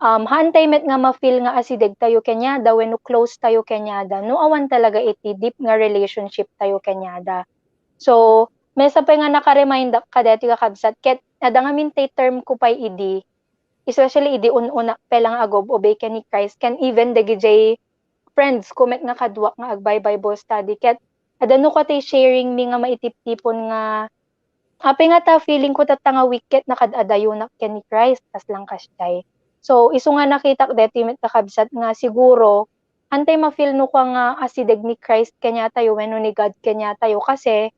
um, hantay met nga ma-feel nga asideg tayo kaniada wenno close tayo kaniada no awan talaga iti deep nga relationship tayo kaniada. So, maysa pay nga naka-remind kadeti, kakabsat, ket adda ngamin tay term ko pay idi, especially idi un-unak pay lang nga agub-ubay ken ni Christ, ken even dagijay friends ko met nga kaduak nga agbi-Bible study, ket adda no katay sharing mi nga maitiptipon nga, apay nga ta feeling ko tatta nga week ket nakad-adayonak ken ni Christ, kas lang kasdiay. So, isu nga nakitak deti met, kakabsat, nga siguro, hantay ma-feel no kua nga asideg ni Christ kaniatayo wenno ni God kaniatayo, kasi,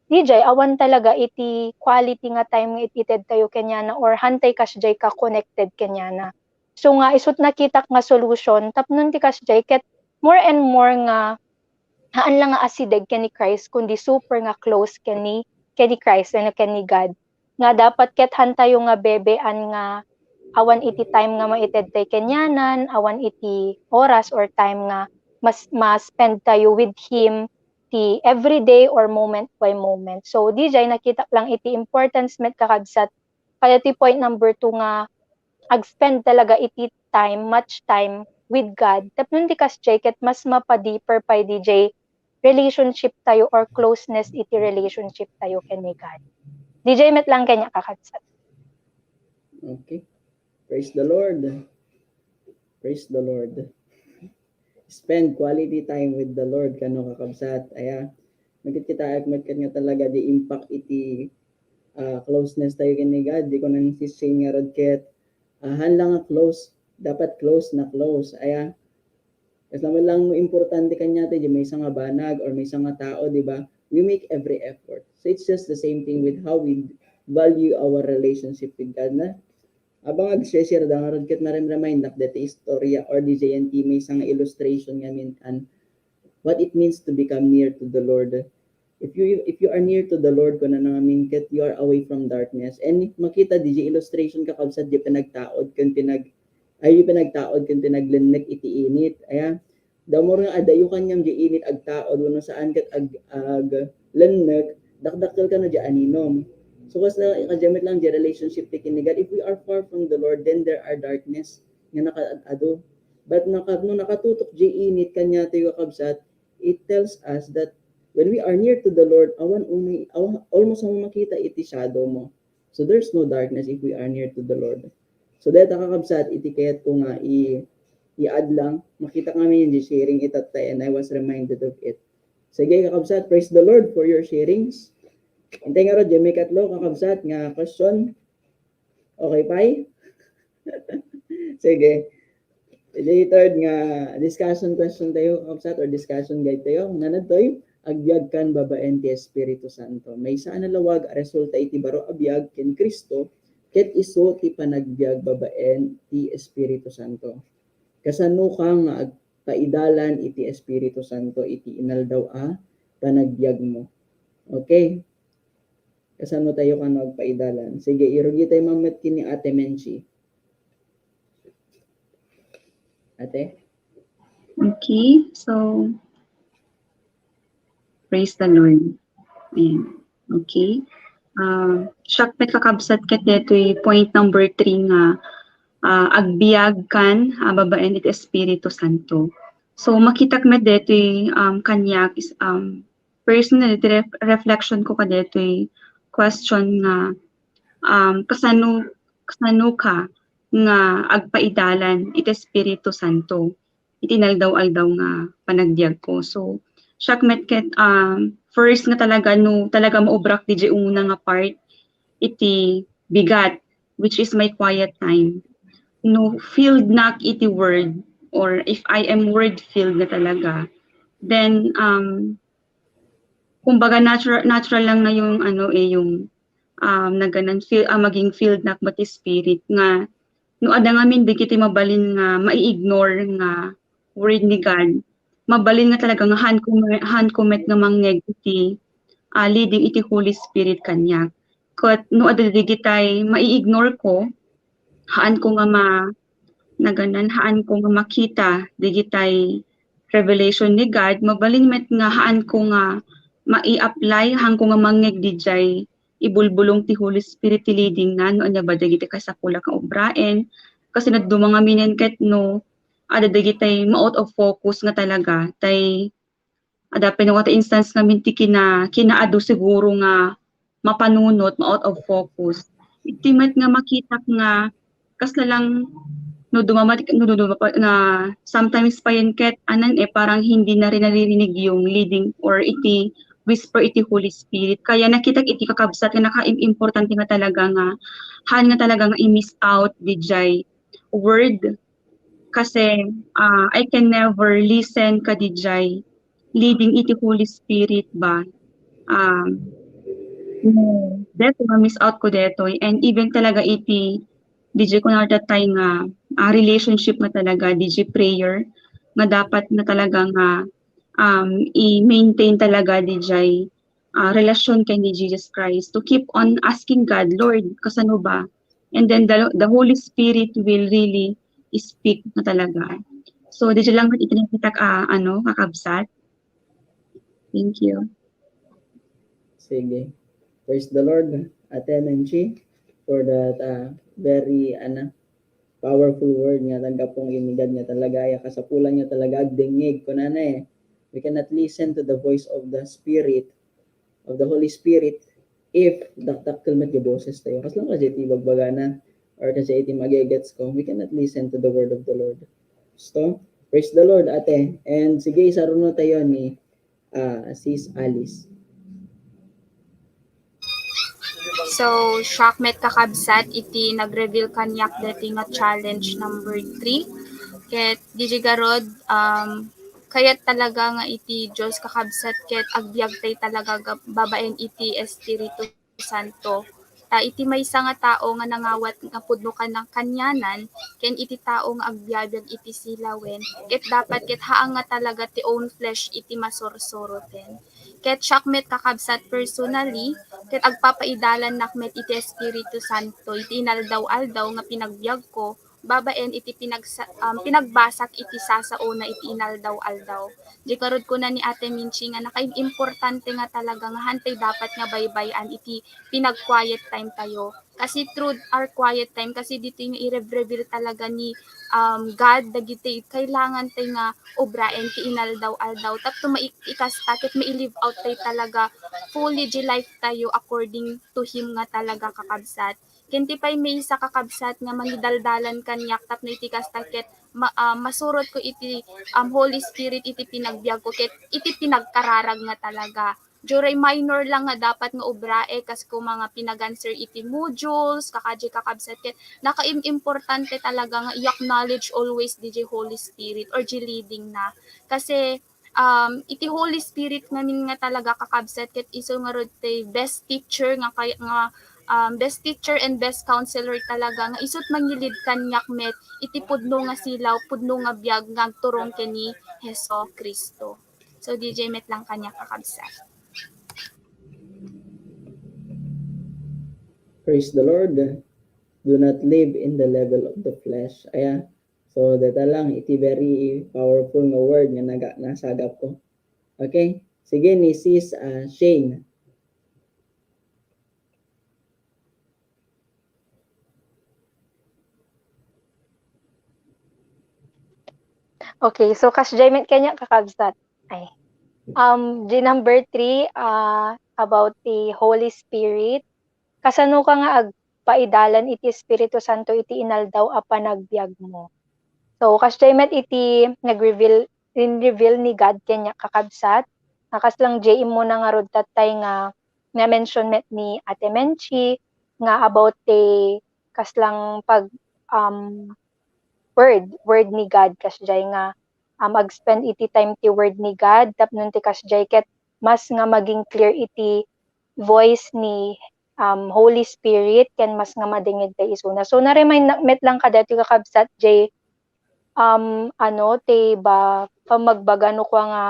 D J, awan talaga iti quality nga time nga it-ited tayo kaniana or hantay kasdiay ka connected kaniana. So nga, isut nakitak nga solution, tapno ti kasdiay, ket more and more nga, haan lang nga asideg ken ni Christ, kundi super nga close ken ni, ken ni Christ, wenno ken ni God. Nga dapat ket hantayo nga bebean nga awan iti time nga maited tay kanianan, awan iti oras or time nga mas, ma-spend tayo with Him ti everyday or moment by moment. So, D J, nakitak lang iti importance met, kakabsat, Kaya ti point number two nga ag-spend talaga iti time, much time with God. Tapno di kas jay ket mas mapa-deeper pay D J relationship tayo or closeness iti relationship tayo ken ni God. D J met lang kanya kakabsat. Okay. Praise the Lord. Praise the Lord. Spend quality time with the Lord, kano kakabsat. Aya, makikita met ket nga talaga di impact iti ah, closeness tayo ken ni God. Di ko nang sising nga rod ket ah, han lang nga close, dapat close na close. Aya, kasla man lang no importante kanya tayo, di maysa nga banag or maysa nga tao, di ba? We make every effort. So it's just the same thing with how we value our relationship with God na. Abang ag-share da nga rod ket narem-remind nak deti istorya or D J N T maysa nga illustration nga min-an what it means to become near to the Lord. If you if you are near to the Lord, kuna na ngamin ket you are away from darkness. And makita di illustration kakabsat di pinagtaod ken pinag ay di pinagtaod ken pinaglennek iti init. Aya, the more nga adayo kaniam di init agtaod wenno saan ket ag, ag lennek, dakdakkel kano di aninom. So kas na kadiamit lang di relationship ti ken ni God. If we are far from the Lord, then there are darkness nga nakaad-ado. But naka, no nakatutok di init kanya tayo kakabsat, it tells us that when we are near to the Lord, awan unay, awan, almost ang makita iti shadow mo. So there's no darkness if we are near to the Lord. So deta kakabsat, iti kayat ko nga i, i-add lang, makita kami yung sharing itatta and I was reminded of it. Sige kakabsat, praise the Lord for your sharings. Antay nga rod, may katlo kakabsat nga question. Okay pay? Sige. Iti third nga discussion question tayo, kakabsat, or discussion guide tayo. Nanad toy, agbiag kan babaen ti Espiritu Santo. Maysa a nalawag a resulta iti baro a biag ken Cristo, ket isu ti panagbiag babaen ti Espiritu Santo. Kasano ka nga agpaidalan iti Espiritu Santo iti inaldaw a panagbiag mo? Okay. Kasano tayo kano agpaidalan? Sige, irugi tayo mammet kini Ate Menchi. Ate? Okay, so praise the Lord. Ayan. Okay. Uh, siak met kakabsat ket detoy point number three nga uh, agbiag kan uh, babaen iti Espiritu Santo. So makitak met detoy um, kaniak is um, personal reflection ko kadetoy question nga um, kasano kasano ka nga agpaidalan iti Espiritu Santo iti inaldaw-aldaw nga panagbiag ko. So siak met ket um, first nga talaga no talaga maubrak di una nga part iti bigat which is my quiet time. No filled nak iti word or if I am word filled na talaga then um, kumbaga natural natural lang na yung ano eh yung um, naganan feel ah, maging filled na by the spirit nga no ada ngamin dagiti mabalin nga mai-ignore nga word ni God mabalin nga talaga nga han ko han ko met nga mangngeg iti uh, leading iti Holy Spirit kaniak ket no ada dagitay mai-ignore ko haan ko nga ma naganan haan ko nga makita dagitay revelation ni God, mabalin met nga haan ko nga mai-apply, haan ko nga mangngeg dijay ibulbulong ti Holy Spirit ti leading na no anya ba dagiti kasapulan nga obraen. Kasi naduma ngaminen ket no ada dagitay ma-out of focus nga talaga tay Adda pay no kata instance ngamin ti kina, kinaadu siguro nga mapanunot, ma-out of focus. Iti met nga makitak nga kasla lang no dumama no dumama na sometimes pa yan ket anan eh parang hindi na rin naririnig yung leading or iti whisper iti Holy Spirit. Kaya nakitak iti kakabsat nga nakaimportante nga talaga nga han nga talaga nga i-miss out dijay word kasi uh, I can never listen kadijay leading iti Holy Spirit ba. Um, no, detoy ma-miss out ko detoy and even talaga iti dijay ko na tay nga uh, relationship nga talaga dijay prayer nga dapat na talaga nga um, i-maintain talaga dijay uh, relasyon kay ni Jesus Christ to keep on asking God, Lord, kasano ba? And then the, the Holy Spirit will really speak na talaga. So, di lang iti nakitak uh, ano, kakabsat. Thank you. Sige. Praise the Lord, Ate Menchi. for that, ah, very, ano, powerful word nga tanggapon ken ni God nga talaga, ya kasapulan nga talaga agdengngeg, kunana eh. We cannot listen to the voice of the Spirit, of the Holy Spirit, if dakdakkel met ti boses tayo. Kas lang kasi iti bagbagana, or kasi iti magegets ko, we cannot listen to the word of the Lord. So, praise the Lord, ate. And sige, isaruno tayo ni, ah, Sis Alice. So, shock met kakabsat iti nag-reveal kaniak deti nga challenge number three. Ket, D J Garod, um, kayat talaga nga iti Diyos kakabsat ket agbiag tay talaga gap-, babaen iti Espiritu Santo. Ta iti maysa nga tao nga nangawat nga pudno kan-, kanianan, ken iti tao nga agbiabiag iti silawen, ket dapat ket haan nga talaga ti own flesh iti masursuroten. Ket siak met kakabsat personally, ket agpapaidalannak met iti Espiritu Santo iti inaldaw-aldaw nga pinagbiagko, babaen iti pinagsa-, um, pinagbasak iti sasaona iti inaldaw-aldaw. Di karud kuna ni Ate Minchi nga nakaimportante nga talaga nga hantay dapat nga baybay-an iti pinag-quiet time tayo. Kasi through our quiet time, kasi ditoy nga i-reveal talaga ni, um, God dagiti kailangan tay nga obraen ti inaldaw-aldaw. Tapno maik-, ikasta ket mai-live out tay talaga fully di life tayo according to Him nga talaga kakabsat. Ken ti pay maysa kakabsat nga mangidaldalan kaniak tapno iti kasta ket ma-, ah, masurot ko iti, um, Holy Spirit iti pinagbiag ko ket iti pinagkararag nga talaga. Diyoray minor lang nga dapat nga obrae, kas ko mga pinag-answer iti modules, kakaji kakabsat, ket nakaim-importante talaga nga i-acknowledge always D J Holy Spirit or G leading na. Kasi, um, iti Holy Spirit ngamin nga talaga kakabsat, ket isu ngarud ti best teacher nga kay-, nga, um, best teacher and best counselor talaga nga isut mangilid kaniak met iti pudno nga silaw, pudno nga biag nga agturong ken ni Hesu Cristo. So, D J met lang kaniak kakabsat. Praise the Lord. Do not live in the level of the flesh. Aya. So, deta lang, iti very powerful nga word nga naga-, nasagap ko. Okay? Sige, ni Sis, ah, Shane. Okay, so kasdiay met kaniak kakabsat. Ay. Um, di number three, ah, about the Holy Spirit. Kasano ka nga agpaidalan iti Espiritu Santo iti inaldaw a panagbiagmo? So, kasdiay met iti nag-reveal, in-reveal ni God kaniak kakabsat, nga kas lang J M mo na ngarud tattay nga na-mention met ni Ate Menchi nga about ti kaslang pag, um, word, word ni God, kasdiay nga, um, ag-spend iti time ti word ni God, tapno ti kasdiay ket mas nga maging clear iti voice ni, um, Holy Spirit ken mas nga madengngeg ta isuna. So, na-remind na-, met lang kadaytoy kakabsat, J um, ano, ti ba, pammagbaga no kua nga,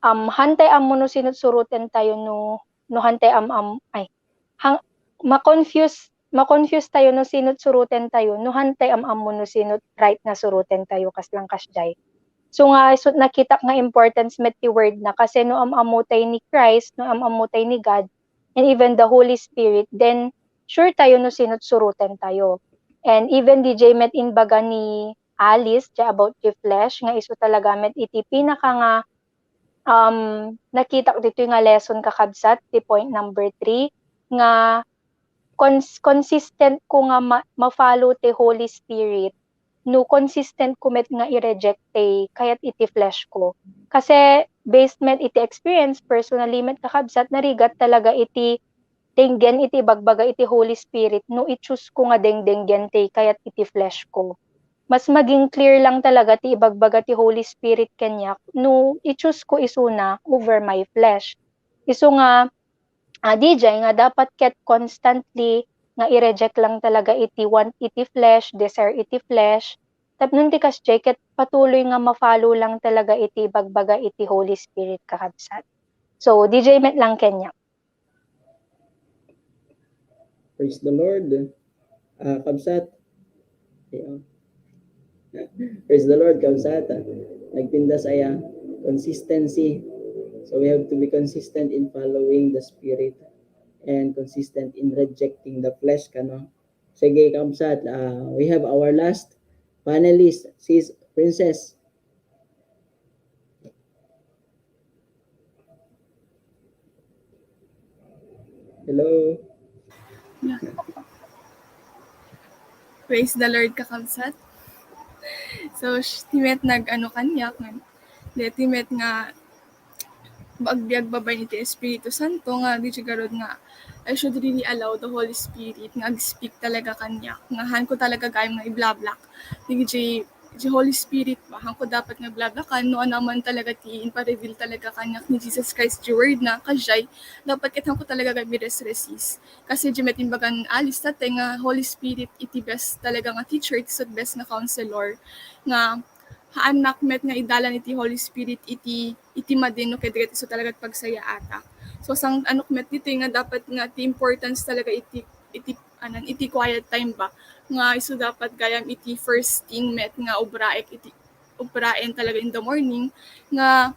um, hantay ammo no sinot suroten tayo no, no hantay am-, am-, ay, hang-, ma-confuse, ma-confuse tayo no sinot suroten tayo, no hantay am-, ammo no sinot right na suroten tayo, kas lang kasdiay. So nga, isut nakitak nga importance met ti word na, kasi no am-, ammo tay ni Christ, no am-, ammo tay ni God, and even the Holy Spirit, then sure tayo no sinot suroten tayo. And even D J met imbaga ni Alice, di about the flesh, nga isu talaga met iti pinaka nga, um, nakitak ditoy nga lesson kakabsat, ti point number three, nga cons-, consistent ko nga ma-, ma-follow ti Holy Spirit no consistent ko met nga i-reject ti kayat iti flesh ko. Kasi based met iti experience, personally met kakabsat, narigat talaga iti denggen iti ibagbaga iti Holy Spirit no i-choose ko nga dengdenggen ti kayat iti flesh ko. Mas maging clear lang talaga ti ibagbaga ti Holy Spirit kaniak no i-choose ko isuna over my flesh. Isu nga, ah, D J nga dapat ket constantly nga i-reject lang talaga iti want iti flesh, desire iti flesh, tapno ti kasdiay ket patuloy nga ma-follow lang talaga iti ibagbaga iti Holy Spirit kakabsat. So, D J met lang kaniak. Praise the Lord. Ah, kabsat. Ayan. Praise the Lord, kabsat. Ah, nagpintas aya, consistency. So we have to be consistent in following the Spirit. and consistent in rejecting the flesh, kano? Sige, kakabsat, ah, we have our last panelist, Sis Princess. Hello. Praise the Lord, kakabsat. So, sh- ti met nag-ano kaniak, nga, di, ti met nga agbiag babaen iti Espiritu Santo nga di garud nga I should really allow the Holy Spirit nga ag-speak talaga kaniak, nga haanko talaga gayam nga iblablak. Di, di Holy Spirit ba, haanko dapat nga iblablak no anaman talaga ti impa-reveal talaga kaniak ni Jesus Christ, the word na, kajay, dapat ket haanko talaga gayam i-resist. Kasi di met imbagan Alice daytoy nga Holy Spirit iti best talaga nga teacher, iti best nga counselor, nga haannak met nga idalan iti Holy Spirit iti, iti madin no ket dagiti isu talaga ti pagsayaatak. So, sang-anok met ditoy nga dapat nga ti importance talaga iti, iti, anan, iti quiet time ba, nga isu dapat gayam iti first thing met nga ubraek iti, ubraen talaga in the morning, nga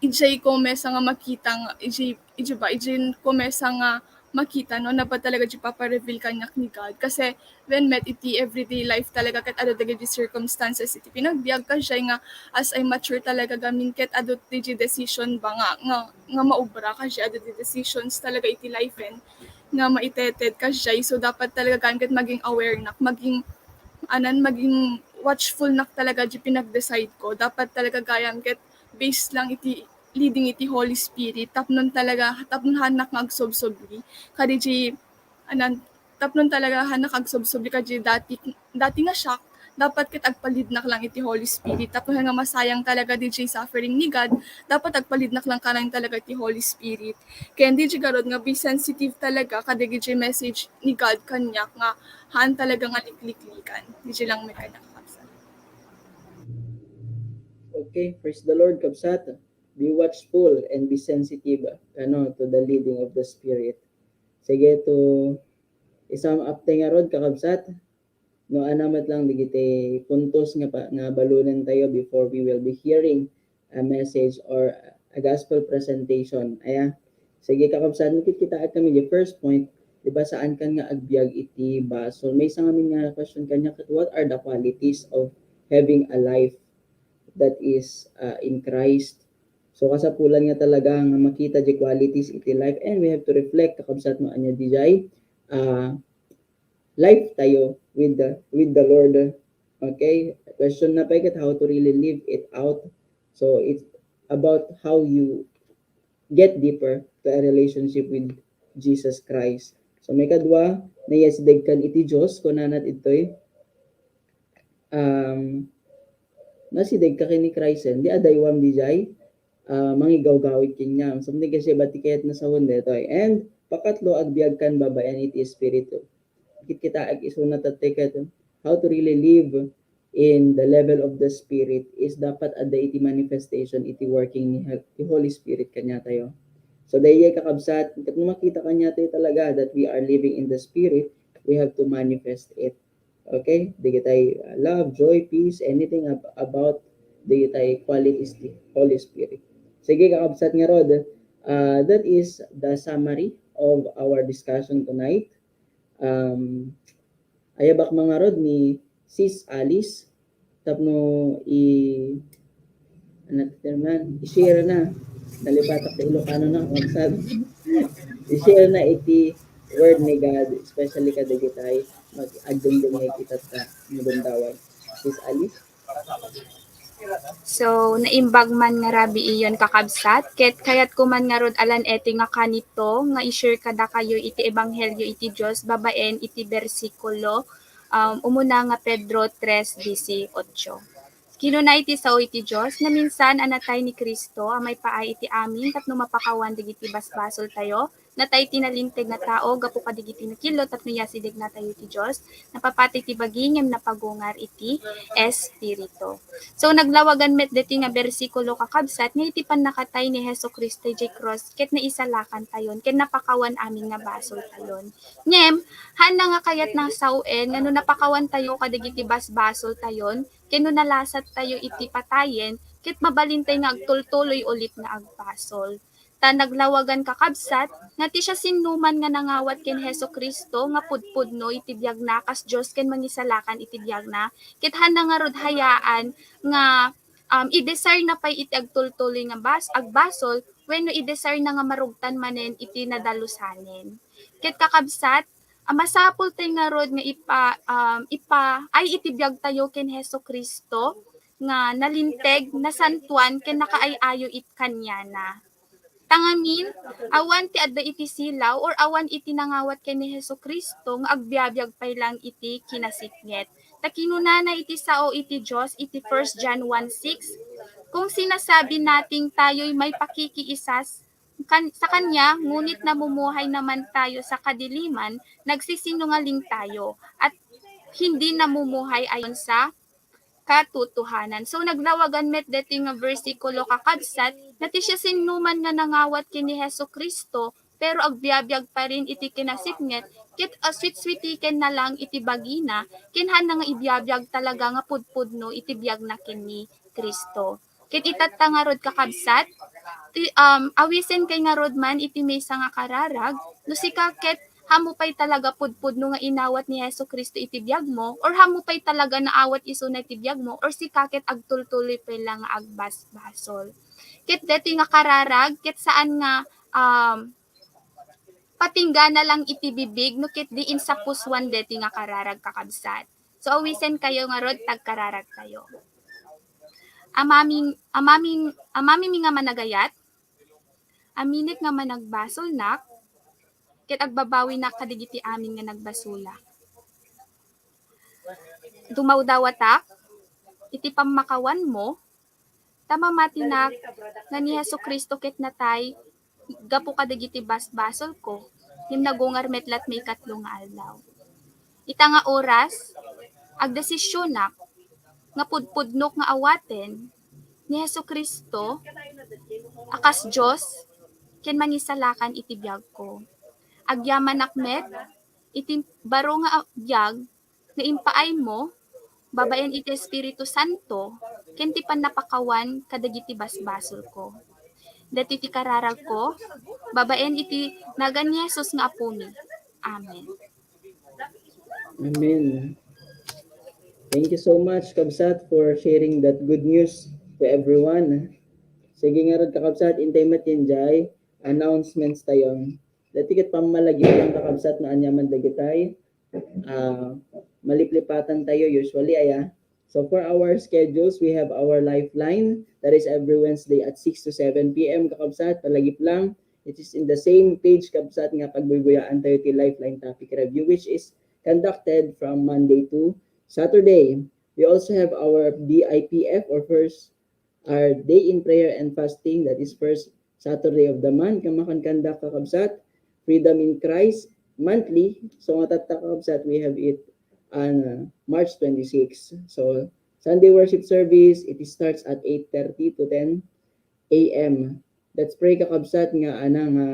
idiay ko mesa nga makita nga, idiay, idiay ba, idiay ko mesa nga makita no ania ba talaga ti papa-reveal kaniak ni God. Kasi when met iti everyday life talaga ket adu dagiti circumstances iti panagbiag, kajay nga as I mature talaga gamin ket adu dagiti decision ba nga, nga, nga maubra, kajay adu dagiti decisions talaga iti life-en nga maiteted, kajay. So dapat talaga gayam ket maging aware nak, maging, anan, maging watchful nak talaga ti panag-decide ko. Dapat talaga gayam ket based lang iti leading iti Holy Spirit, tapnon talaga, tapnon haannak nga agsobsobli kadi, anan, tapnon talaga haannak agsobsobli kadi dati, dati nga siak, dapat ket agpa-lead nak lang iti Holy Spirit. Tapno nga masayang talaga diay suffering ni God, dapat agpa-lead nak lang kanian talaga iti Holy Spirit. Ken diay garud nga be sensitive talaga kadagiti message ni God kaniak nga haan talaga nga likliklikan. Diay lang met kaniak, kabsat. Okay, praise the Lord, kabsat. Be watchful and be sensitive, kano, to the leading of the Spirit. Sige, to i-sum up tayo ngarud, kakabsat. No, ania met lang dagiti puntos nga pa, nga balunen tayo before we will be hearing a message or a gospel presentation. Aya. Sige, kakabsat, nakit-kitaek kami di first point, di ba, saankan nga agbiag iti basol. Maysa ngamin nga question kaniak, what are the qualities of having a life that is, uh, in Christ? So, kasapulan nga talaga nga makita di qualities iti life, and we have to reflect, kakabsat, no ania diay, uh, life tayo with the, with the Lord. Okay? Question na pay ket how to really live it out. So, it's about how you get deeper to a relationship with Jesus Christ. So, maikadua, naiyasidegkan iti Dios, kunana ditoy, um, nasidegka ken ni Christ, di adaywam diay, ah, mangigawgawid kaniam. Something kasi ba ti kayatna sawen daytoy. And pakatlo, agbiagkan babaen iti Espiritu. Kit-kitaek isuna tattay ket how to really live in the level of the Spirit is dapat adda iti manifestation iti working ni Hel-, ti Holy Spirit kaniatayo. So, daydiay, kakabsat, ket no makita kaniatayo talaga that we are living in the Spirit, we have to manifest it. Okay? Dagitay, uh, love, joy, peace, anything ab-, about dagitay qualities ti Holy Spirit. Sige, kakabsat ngarud, uh, that is the summary of our discussion tonight. Um, ayabak man ngarud ni Sis Alice tapno i-, ano ti term na, i-share na. Nalipatak ti Ilocano na, kakabsat. I-share na iti word ni God, especially kadagitay mag-, agdengdengngeg ita ta nga gundaway. Sis Alice? So, naimbag man nga rabii iyon, kakabsat, ket kayatko man ngarud a lan-eti nga kanito nga i-share kadakayo iti ebanghelio iti Dios babaen iti bersikulo, um, umuna nga Pedro tres dieciocho. Kinuna iti sao iti Dios, naminsan a natay ni Cristo a maipaay iti amin tapno mapakawan dagiti basbasoltayo, natay ti nalinteg nga tao gapu kadagiti nakillo tapno iyasideg natayo iti Dios, napapatay ti bagi ngem napagungar iti Espiritu. So, naglawagan met deti nga bersikulo, kakabsat, nga iti pannakatay ni Jesu-Cristo idiay krus, ket naisalakantayon, ken napakawan amin nga basoltayon. Ngem, haanna nga kayatna a sawen nga no napakawantayo kadagiti basbasoltayon, ken no nalasattayo iti patayen, ket mabalintay nga agtultuloy ulit nga agbasol. Ta naglawagan, kakabsat, nga ti siasinoman nga nangawat ken Jesu-Cristo nga pudpudno iti biagna kas Dios ken Mangisalakan iti biagna, ket haanna ngarud hayaan nga, um, i-desire na pay iti agtultuloy nga bas-, agbasol wenno i-desire na nga marugtan manen iti nadalusanen. Ket kakabsat, a, masapul tay ngarud nga ipa-, um, ipaay iti biagtayo ken Jesu-Cristo nga nalinteg, nasantoan, ken nakaay-ayo it kaniana. Ta ngamin, awan ti adda iti silaw or awan iti nangawat ken ni Jesu-Cristo nga agbiabiag pay lang iti kinasipnget. Ta kinunana iti sao iti Dios iti First John one six, "Kung sinasabi nating tayo'y may pakikiisas kan-, sa Kanya, ngunit namumuhay naman tayo sa kadiliman, nagsisinungaling tayo, at hindi namumuhay ayon sa katotohanan." So, naglawagan met deti nga bersikulo, kakabsat, nga ti siasinoman nga nangawat ken ni Jesu-Cristo, pero agbiabiag pa rin iti kinasipnget, ket, ah, suit-suitiken na lang iti bagina, ken haanna nga ibiabiag talaga nga pudpudno iti biagna ken ni Cristo. Ket itatta ngarud, kakabsat, ti, um, awisen kay ngarud man iti maysa nga kararag, no sika ket ammo pay talaga pudpudno nga inawat ni Jesu-Cristo iti biagmo, or ammo pay talaga naawat isuna iti biagmo, or sika ket agtultuloy pay lang nga agbasbasol. Ket deti nga kararag, ket saan nga, um, patinggana lang iti bibig, no ket di insapusuan deti nga kararag, kakabsat. So, awisen kayo ngarud, tagkararag tayo. Amami, amami, amami mi nga managayat, aminek nga managbasolnak, ket agbabawinak kadagiti amin nga nagbasolak. Dumawdawatak iti pammakawanmo, ta mamatinak nga ni Jesu-Cristo ket natay gapu kadagiti basbasolko, ngem nagungar met latta maikatlo nga aldaw. Ita nga oras, agdesisionak nga pudpudnok nga awaten ni Jesu-Cristo a kas Dios ken Mangisalakan iti biagko. Agyamanak met iti baro nga biag nga impaaymo babaen iti Espiritu Santo ken ti pannapakawan kadagiti basbasolko. Datoy ti kararagko babaen iti nagan ni Jesus nga Apomi. Amen. Amen. Thank you so much, Kabsat, for sharing that good news to everyone. Sige ngarud, kakabsat, intay met ken jay announcements tayo. Dati ket pammalagiplang, kakabsat, nga aniaman dagitay, ah, maliplipatan tayo usually, aya. So for our schedules, we have our lifeline. That is every Wednesday at six to seven P M, kakabsat, palagip lang. It is in the same page, kabsat, nga pagbuybuyaen tayo ti lifeline topic review, which is conducted from Monday to Saturday. We also have our D I P F, or first, our day in prayer and fasting, that is first Saturday of the month, nga makan-conduct, kakabsat, Freedom in Christ, monthly. So, nga tatta, kakabsat, we have it on, uh, March twenty-six. So, Sunday worship service, it starts at eight thirty to ten A M. Let's pray, kakabsat, nga ana nga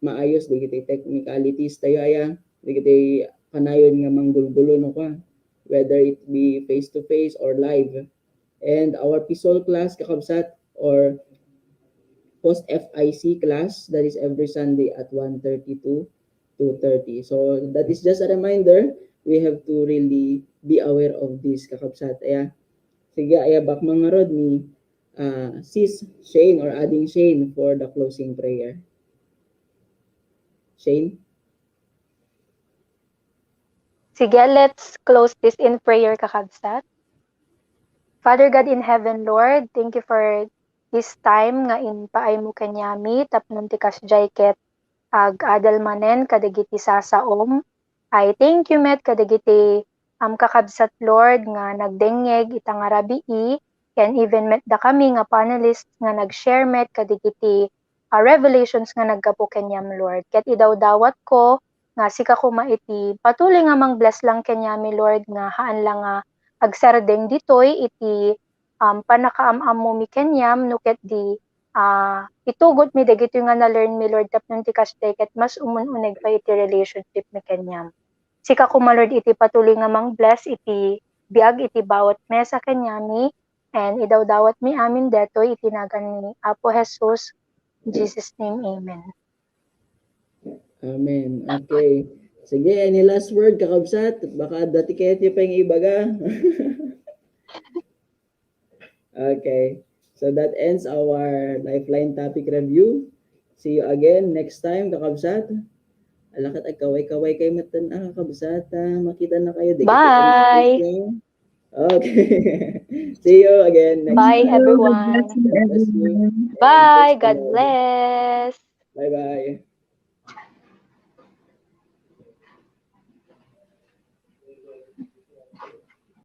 maayos dagiti technicalities tayo, aya, dagiti kanayon nga manggulgulo, no, kwa, whether it be face to face or live. And our P SOL class, kakabsat, or post F I C class, that is every Sunday at one thirty to two thirty. So that is just a reminder. We have to really be aware of this, kakabsat. Aya, sige, aya, baka mangarod ni, ah, Sis Shane or Ading Shane for the closing prayer. Shane? Sige, let's close this in prayer, kakabsat. Father God in heaven, Lord, thank you for this time nga impaaymo kaniami tapno ti kasdiay ket ag-adal manen kadagiti sasaom. I thank you met kadagiti, um, kakabsat, Lord, nga nagdengngeg ita nga rabii, ken even met dakami nga panelists nga nag-share met kadagiti, ah, revelations nga naggapu kaniam, Lord. Ket idawdawatko nga sika koma iti patuloy nga mang-bless lang kaniami, Lord, nga haan la nga agsardeng ditoy iti, um, pannakaam-ammomi kaniam, no ket di, ah, itugotmi dagitoy nga na-learn mi, Lord, tapno ti kasdiay ket mas umun-uneg pay iti relationship mi kaniam. Sika koma, Lord, iti patuloy nga mang-bless iti biag iti bawat mesa kaniami, and idawdawatmi amin detoy iti nagan ni Apo Jesus. In Jesus' name, amen. Amen. Okay. Sige, any last word, kakabsat? Baka dati kayo ti pay nga ibaga. Okay. So that ends our Lifeline topic review. See you again next time, kakabsat. Alakat agkaway-kaway kayo matan, ah, kakabsat. Ah, makita na kayo. Di kita Bye. Instagram. Okay. See you again next Bye, time. everyone. God bless you, God bless you. everyone. Bye. Praise God the Lord. Bless. Bye-bye.